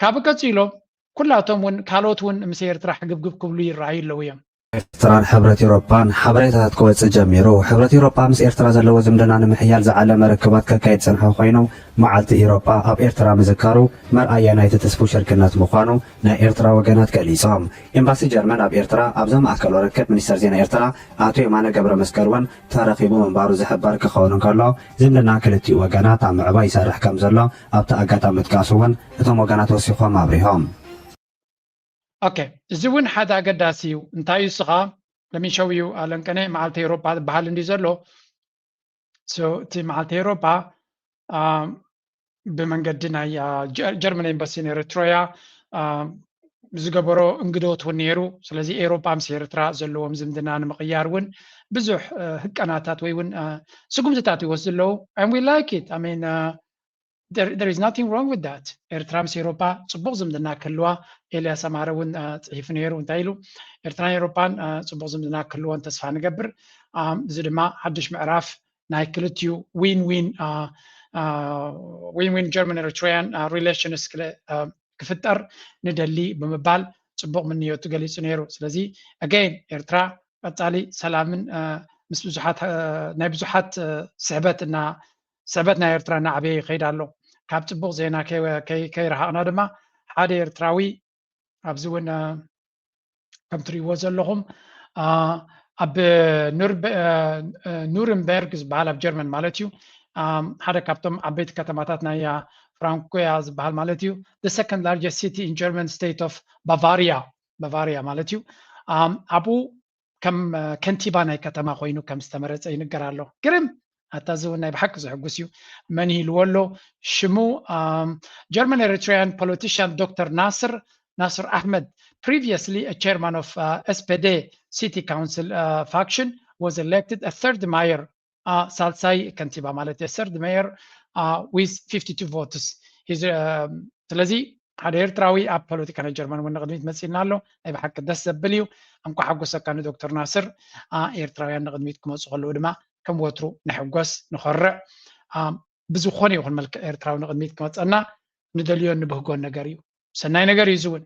ካብኡ ቀፂሎም ኩላቶም እውን ካልኦት እውን ምስ ኤርትራ ሕግብግብ ክብሉ ይረኣዩ ኣለዉ እዮም። ኤርትራን ሕብረት ኤውሮጳን ሓበሬታታት ክወፅእ ጀሚሩ። ሕብረት ኤውሮጳ ምስ ኤርትራ ዘለዎ ዝምድና ንምሕያል ዝዓለመ ርክባት ከካይድ ዝፀንሐ ኮይኑ መዓልቲ ኤውሮጳ ኣብ ኤርትራ ምዝካሩ መርኣያ ናይቲ ትስፉው ሽርክነት ምዃኑ ናይ ኤርትራ ወገናት ገሊፆም። ኤምባሲ ጀርመን ኣብ ኤርትራ ኣብ ዘማእከሎ ርክብ ሚኒስተር ዜና ኤርትራ ኣቶ የማነ ገብረመስቀል እውን ተረኺቡ ምንባሩ ዝሕበር ክኸውን እንከሎ ዝምድና ክልቲኡ ወገናት ኣብ ምዕባይ ይሰርሕ ከም ዘሎ ኣብቲ ኣጋጣሚ ምጥቃሱ እውን እቶም ወገናት ወሲኾም ኣብሪሆም። ኦኬ፣ እዚ እውን ሓደ ኣገዳሲ እዩ። እንታይ እዩ ስኻ ለሚሸው እዩ ኣለንቀነ መዓልቲ ኤውሮፓ ዝበሃል እንዲ ዘሎ እቲ መዓልቲ ኤውሮፓ ብመንገዲ ናይ ጀርመን ኤምባሲ ነኤረትሮያ ዝገበሮ እንግዶት እውን ነይሩ። ስለዚ ኤውሮፓ ምስ ኤርትራ ዘለዎም ዝምድና ንምቕያር እውን ብዙሕ ህቀናታት ወይ እውን ስጉምትታት ይወስዱ ኣለዉ። And we like it. I mean, there, there is nothing wrong with that. ኤርትራ ምስ ኤውሮፓ ፅቡቕ ዝምድና ክህልዋ ኤልያስ ኣማረ እውን ፅሒፉ ነይሩ። እንታይ ኢሉ? ኤርትራን ኤውሮፓን ፅቡቕ ዝምድና ክህልዎን ተስፋ ንገብር። እዚ ድማ ሓድሽ ምዕራፍ ናይ ክልቲኡ ዊን ዊን ዊን ዊን ጀርመን ኤሪትሪያን ሪሌሽንስ ክፍጠር ንደሊ ብምባል ፅቡቕ ምንዮቱ ገሊፁ ነይሩ። ስለዚ ኣገይን ኤርትራ ቀፃሊ ሰላምን ምስ ብዙሓት ናይ ብዙሓት ስሕበት እና ስሕበት ናይ ኤርትራ እናዓበየ ይኸይድ ኣሎ። ካብ ፅቡቕ ዜና ከይረሃቕና ድማ ሓደ ኤርትራዊ ኣብዚ እውን ከም ትሪእዎ ዘለኹም ኣብ ኑርንበርግ ዝበሃል ኣብ ጀርመን ማለት እዩ ሓደ ካብቶም ዓበይቲ ከተማታት ናይ ፍራንኮያ ዝበሃል ማለት እዩ second largest city in German state of Bavaria Bavaria ማለት እዩ ኣብኡ ከም ከንቲባ ናይ ከተማ ኮይኑ ከም ዝተመረፀ ይንገር ኣሎ። ግርም ኣታ እዚ እውን ናይ ብሓቂ ዘሕጉስ እዩ። መን ይህልዎ ኣሎ ሽሙ German Eritrean politician Doctor Nasser Nasser Ahmed, previously a chairman of uh, S P D city council uh, faction, was elected a third mayor, uh, ሳልሳይ ከንቲባ ማለት እዩ፣ third mayor uh, with fifty-two votes. ስለዚ ሓደ ኤርትራዊ ኣብ ፖለቲካ ናይ ጀርመን እውን ንቅድሚት መፂእና ኣሎ። ናይ ብሓቂ ደስ ዘብል እዩ። እንኳ ሓጎሰካ ንዶክተር ናስር። ኤርትራውያን ንቅድሚት ክመፁ ከለዉ ድማ ከም ወትሩ ንሕጎስ ንኸርዕ። ብዝኾነ ይኹን መልክዕ ኤርትራዊ ንቅድሚት ክመፀና ንደልዮን ንብህጎን ነገር እዩ። ሰናይ ነገር እዩ እዚ እውን።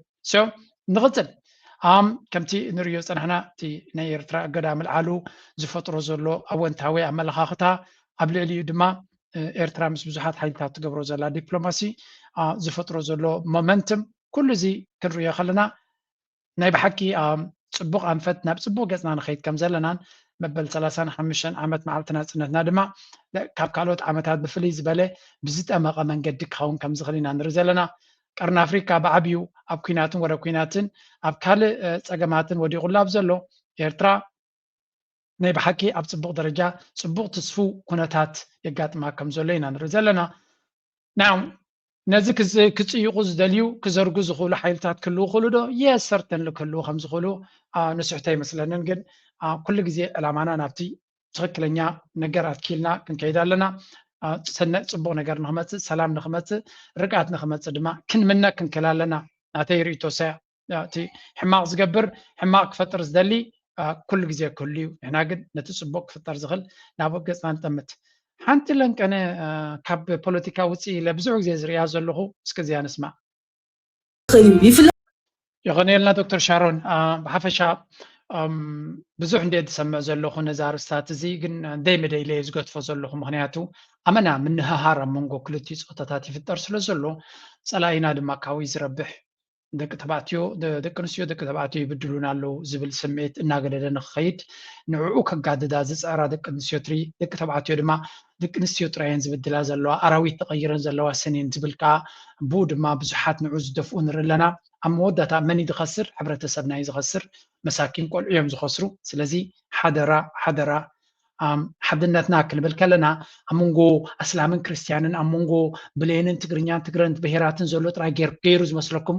ንቕፅል። ኣም ከምቲ ንርእዮ ዝፀናሕና እቲ ናይ ኤርትራ እገዳ ምልዓሉ ዝፈጥሮ ዘሎ ኣወንታዊ ኣመለኻኽታ ኣብ ልዕሊኡ ድማ ኤርትራ ምስ ብዙሓት ሓይልታት ትገብሮ ዘላ ዲፕሎማሲ ዝፈጥሮ ዘሎ ሞመንትም፣ ኩሉ እዚ ክንሪኦ ከለና ናይ ብሓቂ ጽቡቕ ኣንፈት ናብ ጽቡቕ ገጽና ንኸይድ ከም ዘለናን መበል ሰላሳን ሓሙሽተን ዓመት መዓልቲ ናጽነትና ድማ ካብ ካልኦት ዓመታት ብፍልይ ዝበለ ብዝጠመቐ መንገዲ ክኸውን ከም ዝኽእል ኢና ንርኢ ዘለና። ቀርኒ ኣፍሪካ ብዓብዩ ኣብ ኲናትን ወረ ኲናትን ኣብ ካልእ ጸገማትን ወዲቑላ ኣብ ዘሎ ኤርትራ ናይ ብሓቂ ኣብ ጽቡቕ ደረጃ ጽቡቕ ትስፉ ኩነታት የጋጥማ ከም ዘሎ ኢና ንርኢ ዘለና። ናው ነዚ ክጽይቑ ዝደልዩ ክዘርጉ ዝኽእሉ ሓይልታት ክህልዉ ክእሉ ዶ? የስ ሰርተንሊ ክህልዉ ከም ዝኽእሉ ንስሕቶ ኣይመስለንን። ግን ኩሉ ግዜ ዕላማና ናብቲ ትኽክለኛ ነገር ኣትኪልና ክንከይድ ኣለና። ሰነ ጽቡቕ ነገር ንክመፅእ፣ ሰላም ንክመፅእ፣ ርግኣት ንክመፅእ ድማ ክንምነ ክንክእል ኣለና። ናተይ ርእቶ ሰያ እቲ ሕማቕ ዝገብር ሕማቕ ክፈጥር ዝደሊ ኩሉ ግዜ ክህሉ እዩ። ንሕና ግን ነቲ ጽቡቕ ክፍጠር ዝኽእል ናብ ገጽና ንጠምት። ሓንቲ ለንቀነ ካብ ፖለቲካ ውፅእ ኢለ ብዙሕ ግዜ ዝርእያ ዘለኹ እስከ እዚኣ ንስማዕ። ይኸነየልና ዶክተር ሻሮን። ብሓፈሻ ብዙሕ እንደ ዝሰምዕ ዘለኹ ነዚ ኣርስታት እዚ ግን ደይ መደይ ኢለ ዝገድፎ ዘለኹ። ምክንያቱ ኣመና ምንህሃር ኣብ መንጎ ክልቲኡ ፆታታት ይፍጠር ስለ ዘሎ ፀላኢና ድማ ካብኡ ዝረብሕ። ደቂ ተባዕትዮ ደቂ ኣንስትዮ ደቂ ተባዕትዮ ይብድሉና ኣለዉ ዝብል ስምዒት እናገደደ ንክኸይድ ንዕኡ ከጋድዳ ዝፅዕራ ደቂ ኣንስትዮ ትርኢ። ደቂ ተባዕትዮ ድማ ደቂ ኣንስትዮ ጥራየን ዝብድላ ዘለዋ ኣራዊት ተቐይረን ዘለዋ ስኒን ዝብል ከዓ ብኡ ድማ ብዙሓት ንዑ ዝደፍኡ ንርኢ ኣለና። ኣብ መወዳእታ መን እዩ ዝኸስር? ሕብረተሰብና እዩ ዝኸስር። መሳኪን ቆልዑ እዮም ዝኸስሩ። ስለዚ ሓደራ ሓደራ ሓድነትና ክንብል ከለና ኣብ መንጎ ኣስላምን ክርስትያንን ኣብ መንጎ ብሌንን ትግርኛን ትግረን ብሄራትን ዘሎ ጥራይ ገይሩ ዝመስለኩም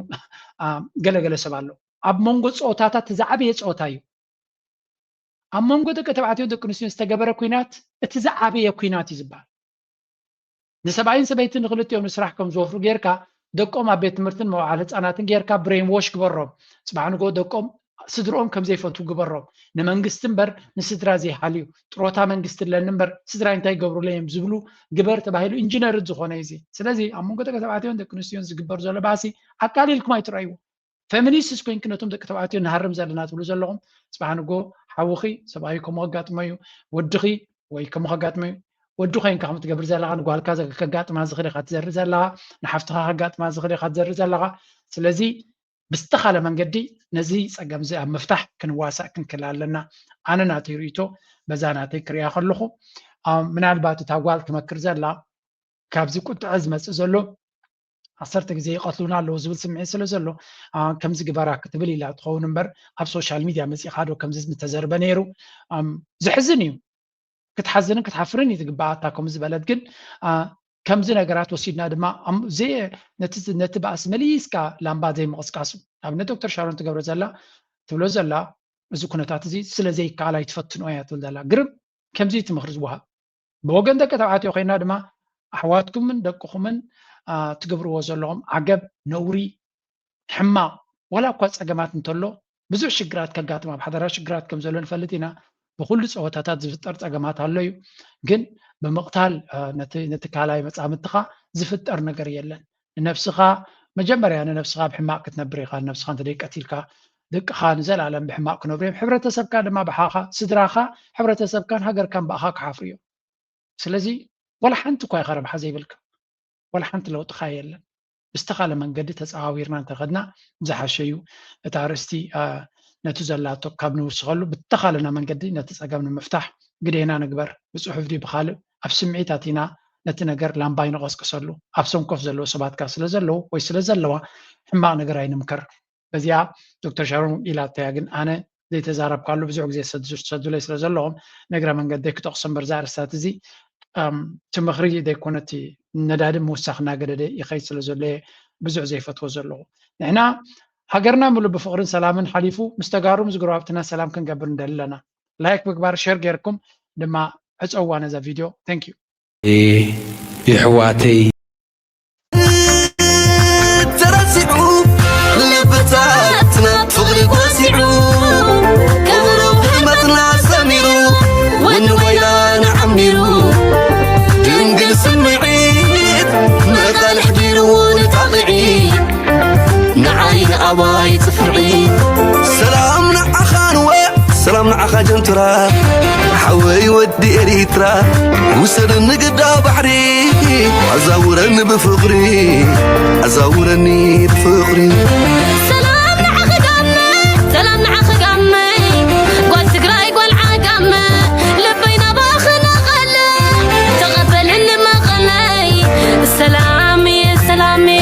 ገለገለ ሰብ ኣሎ። ኣብ መንጎ ፀወታታት እቲ ዝዓበየ ፀወታ እዩ። ኣብ መንጎ ደቂ ተባዕትዮ ደቂ ኣንስትዮ ዝተገበረ ኩናት እቲ ዝዓበየ ኩናት እዩ ዝበሃል። ንሰብኣይን ሰበይትን ንክልቲኦም ንስራሕ ከም ዝወፍሩ ጌርካ ደቆም ኣብ ቤት ትምህርትን መዋዕለ ህፃናትን ጌርካ ብሬን ዎሽ ግበሮም። ፅባሕ ንጎ ደቆም ስድርኦም ከም ዘይፈትዉ ግበሮም። ንመንግስቲ እምበር ንስድራ ዘይሃልዩ፣ ጥሮታ መንግስቲ ኣለኒ እምበር ስድራይ እንታይ ይገብሩለይ እዮም ዝብሉ ግበር ተባሂሉ ኢንጂነርድ ዝኾነ እዩ እዚ። ስለዚ ኣብ መንጎ ደቂ ተባዕትዮን ደቂ ኣንስትዮን ዝግበር ዘሎ ባእሲ ኣቃሊልኩም ኣይትረእይዎ። ፌሚኒስትስ ኮይንኪ ነቶም ደቂ ተባዕትዮ ንሃርም ዘለና ትብሉ ዘለኹም፣ ፅባሕ ንጎ ሓውኺ ሰብኣዩ ከምኡ ከጋጥሞ እዩ፣ ወድኺ ወይ ከምኡ ከጋጥሞ እዩ። ወዲ ኮይንካ ከም ትገብር ዘለኻ ንጓልካ ከጋጥማ ዝኽእል ኢኻ ትዘሪ ዘለኻ፣ ንሓፍትኻ ከጋጥማ ዝኽእል ኢኻ ትዘሪ ዘለኻ። ስለዚ ብዝተኻለ መንገዲ ነዚ ፀገም እዚ ኣብ ምፍታሕ ክንዋሳእ ክንክእል ኣለና። ኣነ ናተይ ርእይቶ በዛ ናተይ ክሪኣ ከለኹ ምናልባት እታ ጓል ትመክር ዘላ ካብዚ ቁጥዐ ዝመፅእ ዘሎ ዓሰርተ ግዜ ይቐትሉና ኣለዉ ዝብል ስምዒት ስለ ዘሎ ከምዚ ግበራ ክትብል ኢላ ትኸውን እምበር ኣብ ሶሻል ሚድያ መፂኻ ዶ ከምዚ ምተዘርበ ነይሩ። ዘሕዝን እዩ። ክትሓዝንን ክትሓፍርን እዩ ዝግባኣታ ከምኡ ዝበለት ግን ከምዚ ነገራት ወሲድና ድማ ነቲ ባእሲ መሊስካ ላምባ ዘይምቕስቃሱ ኣብነት ዶክተር ሻሮን ትገብሮ ዘላ ትብሎ ዘላ እዚ ኩነታት እዚ ስለ ዘይከኣል ኣይትፈትንኦ እያ ትብል ዘላ ግርም ከምዚ ትምኽሪ ዝወሃብ ብወገን ደቂ ተባዕትዮ ኮይና ድማ ኣሕዋትኩምን ደቅኹምን ትገብርዎ ዘለኹም ዓገብ ነውሪ ሕማቕ ዋላ እኳ ፀገማት እንተሎ ብዙሕ ሽግራት ከጋጥም ኣብ ሓደራ ሽግራት ከም ዘሎ ንፈልጥ ኢና። ብኩሉ ፀወታታት ዝፍጠር ፀገማት ኣሎ እዩ። ግን ብምቕታል ነቲ ካልኣይ መፃምድትኻ ዝፍጠር ነገር የለን። ንነብስኻ መጀመርያ ንነብስኻ ብሕማቕ ክትነብር ኢኻ። ንነብስኻ እንተ ደይቀቲልካ ደቅኻ ንዘለኣለም ብሕማቕ ክነብሩ እዮም። ሕብረተሰብካ ድማ ብሓኻ ስድራኻ ሕብረተሰብካን ሃገርካን ብኣኻ ክሓፍሩ እዮም። ስለዚ ዋላ ሓንቲ እኳ ኢኻ ረብሓ ዘይብልካ ዋላ ሓንቲ ለውጥኻ የለን። ብዝተኻለ መንገዲ ተፀዋዊርና እንተኸድና ዝሓሸ እዩ። እታ ኣርእስቲ ነቲ ዘላቶ ካብ ንውስኸሉ ብተኻለና መንገዲ ነቲ ፀገም ንምፍታሕ ግዴና ንግበር። ብፅሑፍ ድዩ ብኻልእ ኣብ ስምዒት ኣቲና ነቲ ነገር ላምባ ይንቐስቅሰሉ። ኣብ ሰንኮፍ ዘለዉ ሰባትካ ስለ ዘለዉ ወይ ስለ ዘለዋ ሕማቕ ነገር ኣይንምከር። በዚኣ ዶክተር ሻሮን ኢላተያ ግን ኣነ ዘይተዛረብካሉ ብዙሕ ግዜ ሰዱለይ ስለ ዘለኹም ነግረ መንገደይ ክጠቕሶ እምበር እዛ ኣርስታት እዚ እቲ ምኽሪ ዘይኮነ እቲ ነዳዲ ምውሳኽ እናገደደ ይኸይድ ስለ ዘሎ ብዙሕ ዘይፈትዎ ዘለኹ ንሕና ሃገርና ምሉ ብፍቕርን ሰላምን ሓሊፉ ምስ ተጋሩ ምስ ጎረባብትና ሰላም ክንገብር ንደሊ ኣለና። ላይክ ምግባር ሸር ገይርኩም ድማ ዕፀዋ ነዛ ቪድዮ። Thank you። የሕዋተይ ተረሲዑ ልብታትና ፍቕሪ ጎሲዑ ቀብሮም ህልመትና ሰሚሩ ወኒ ጓይላና ዓሚሩ ድንግል ስምዒት መቓልሕ ዲርዎ ንጣቕዒ ንዓይ ንኣባይ ጽፍዒ ሰላም ንዓኻ ንወ ንዓኻ ጀንትራ ሓወይ ወዲ ኤሪትራ ውሰድኒ ግዳ ባሕሪ ኣዛውረኒ ብፍቕሪ ኣዛውረኒ ብፍቕሪ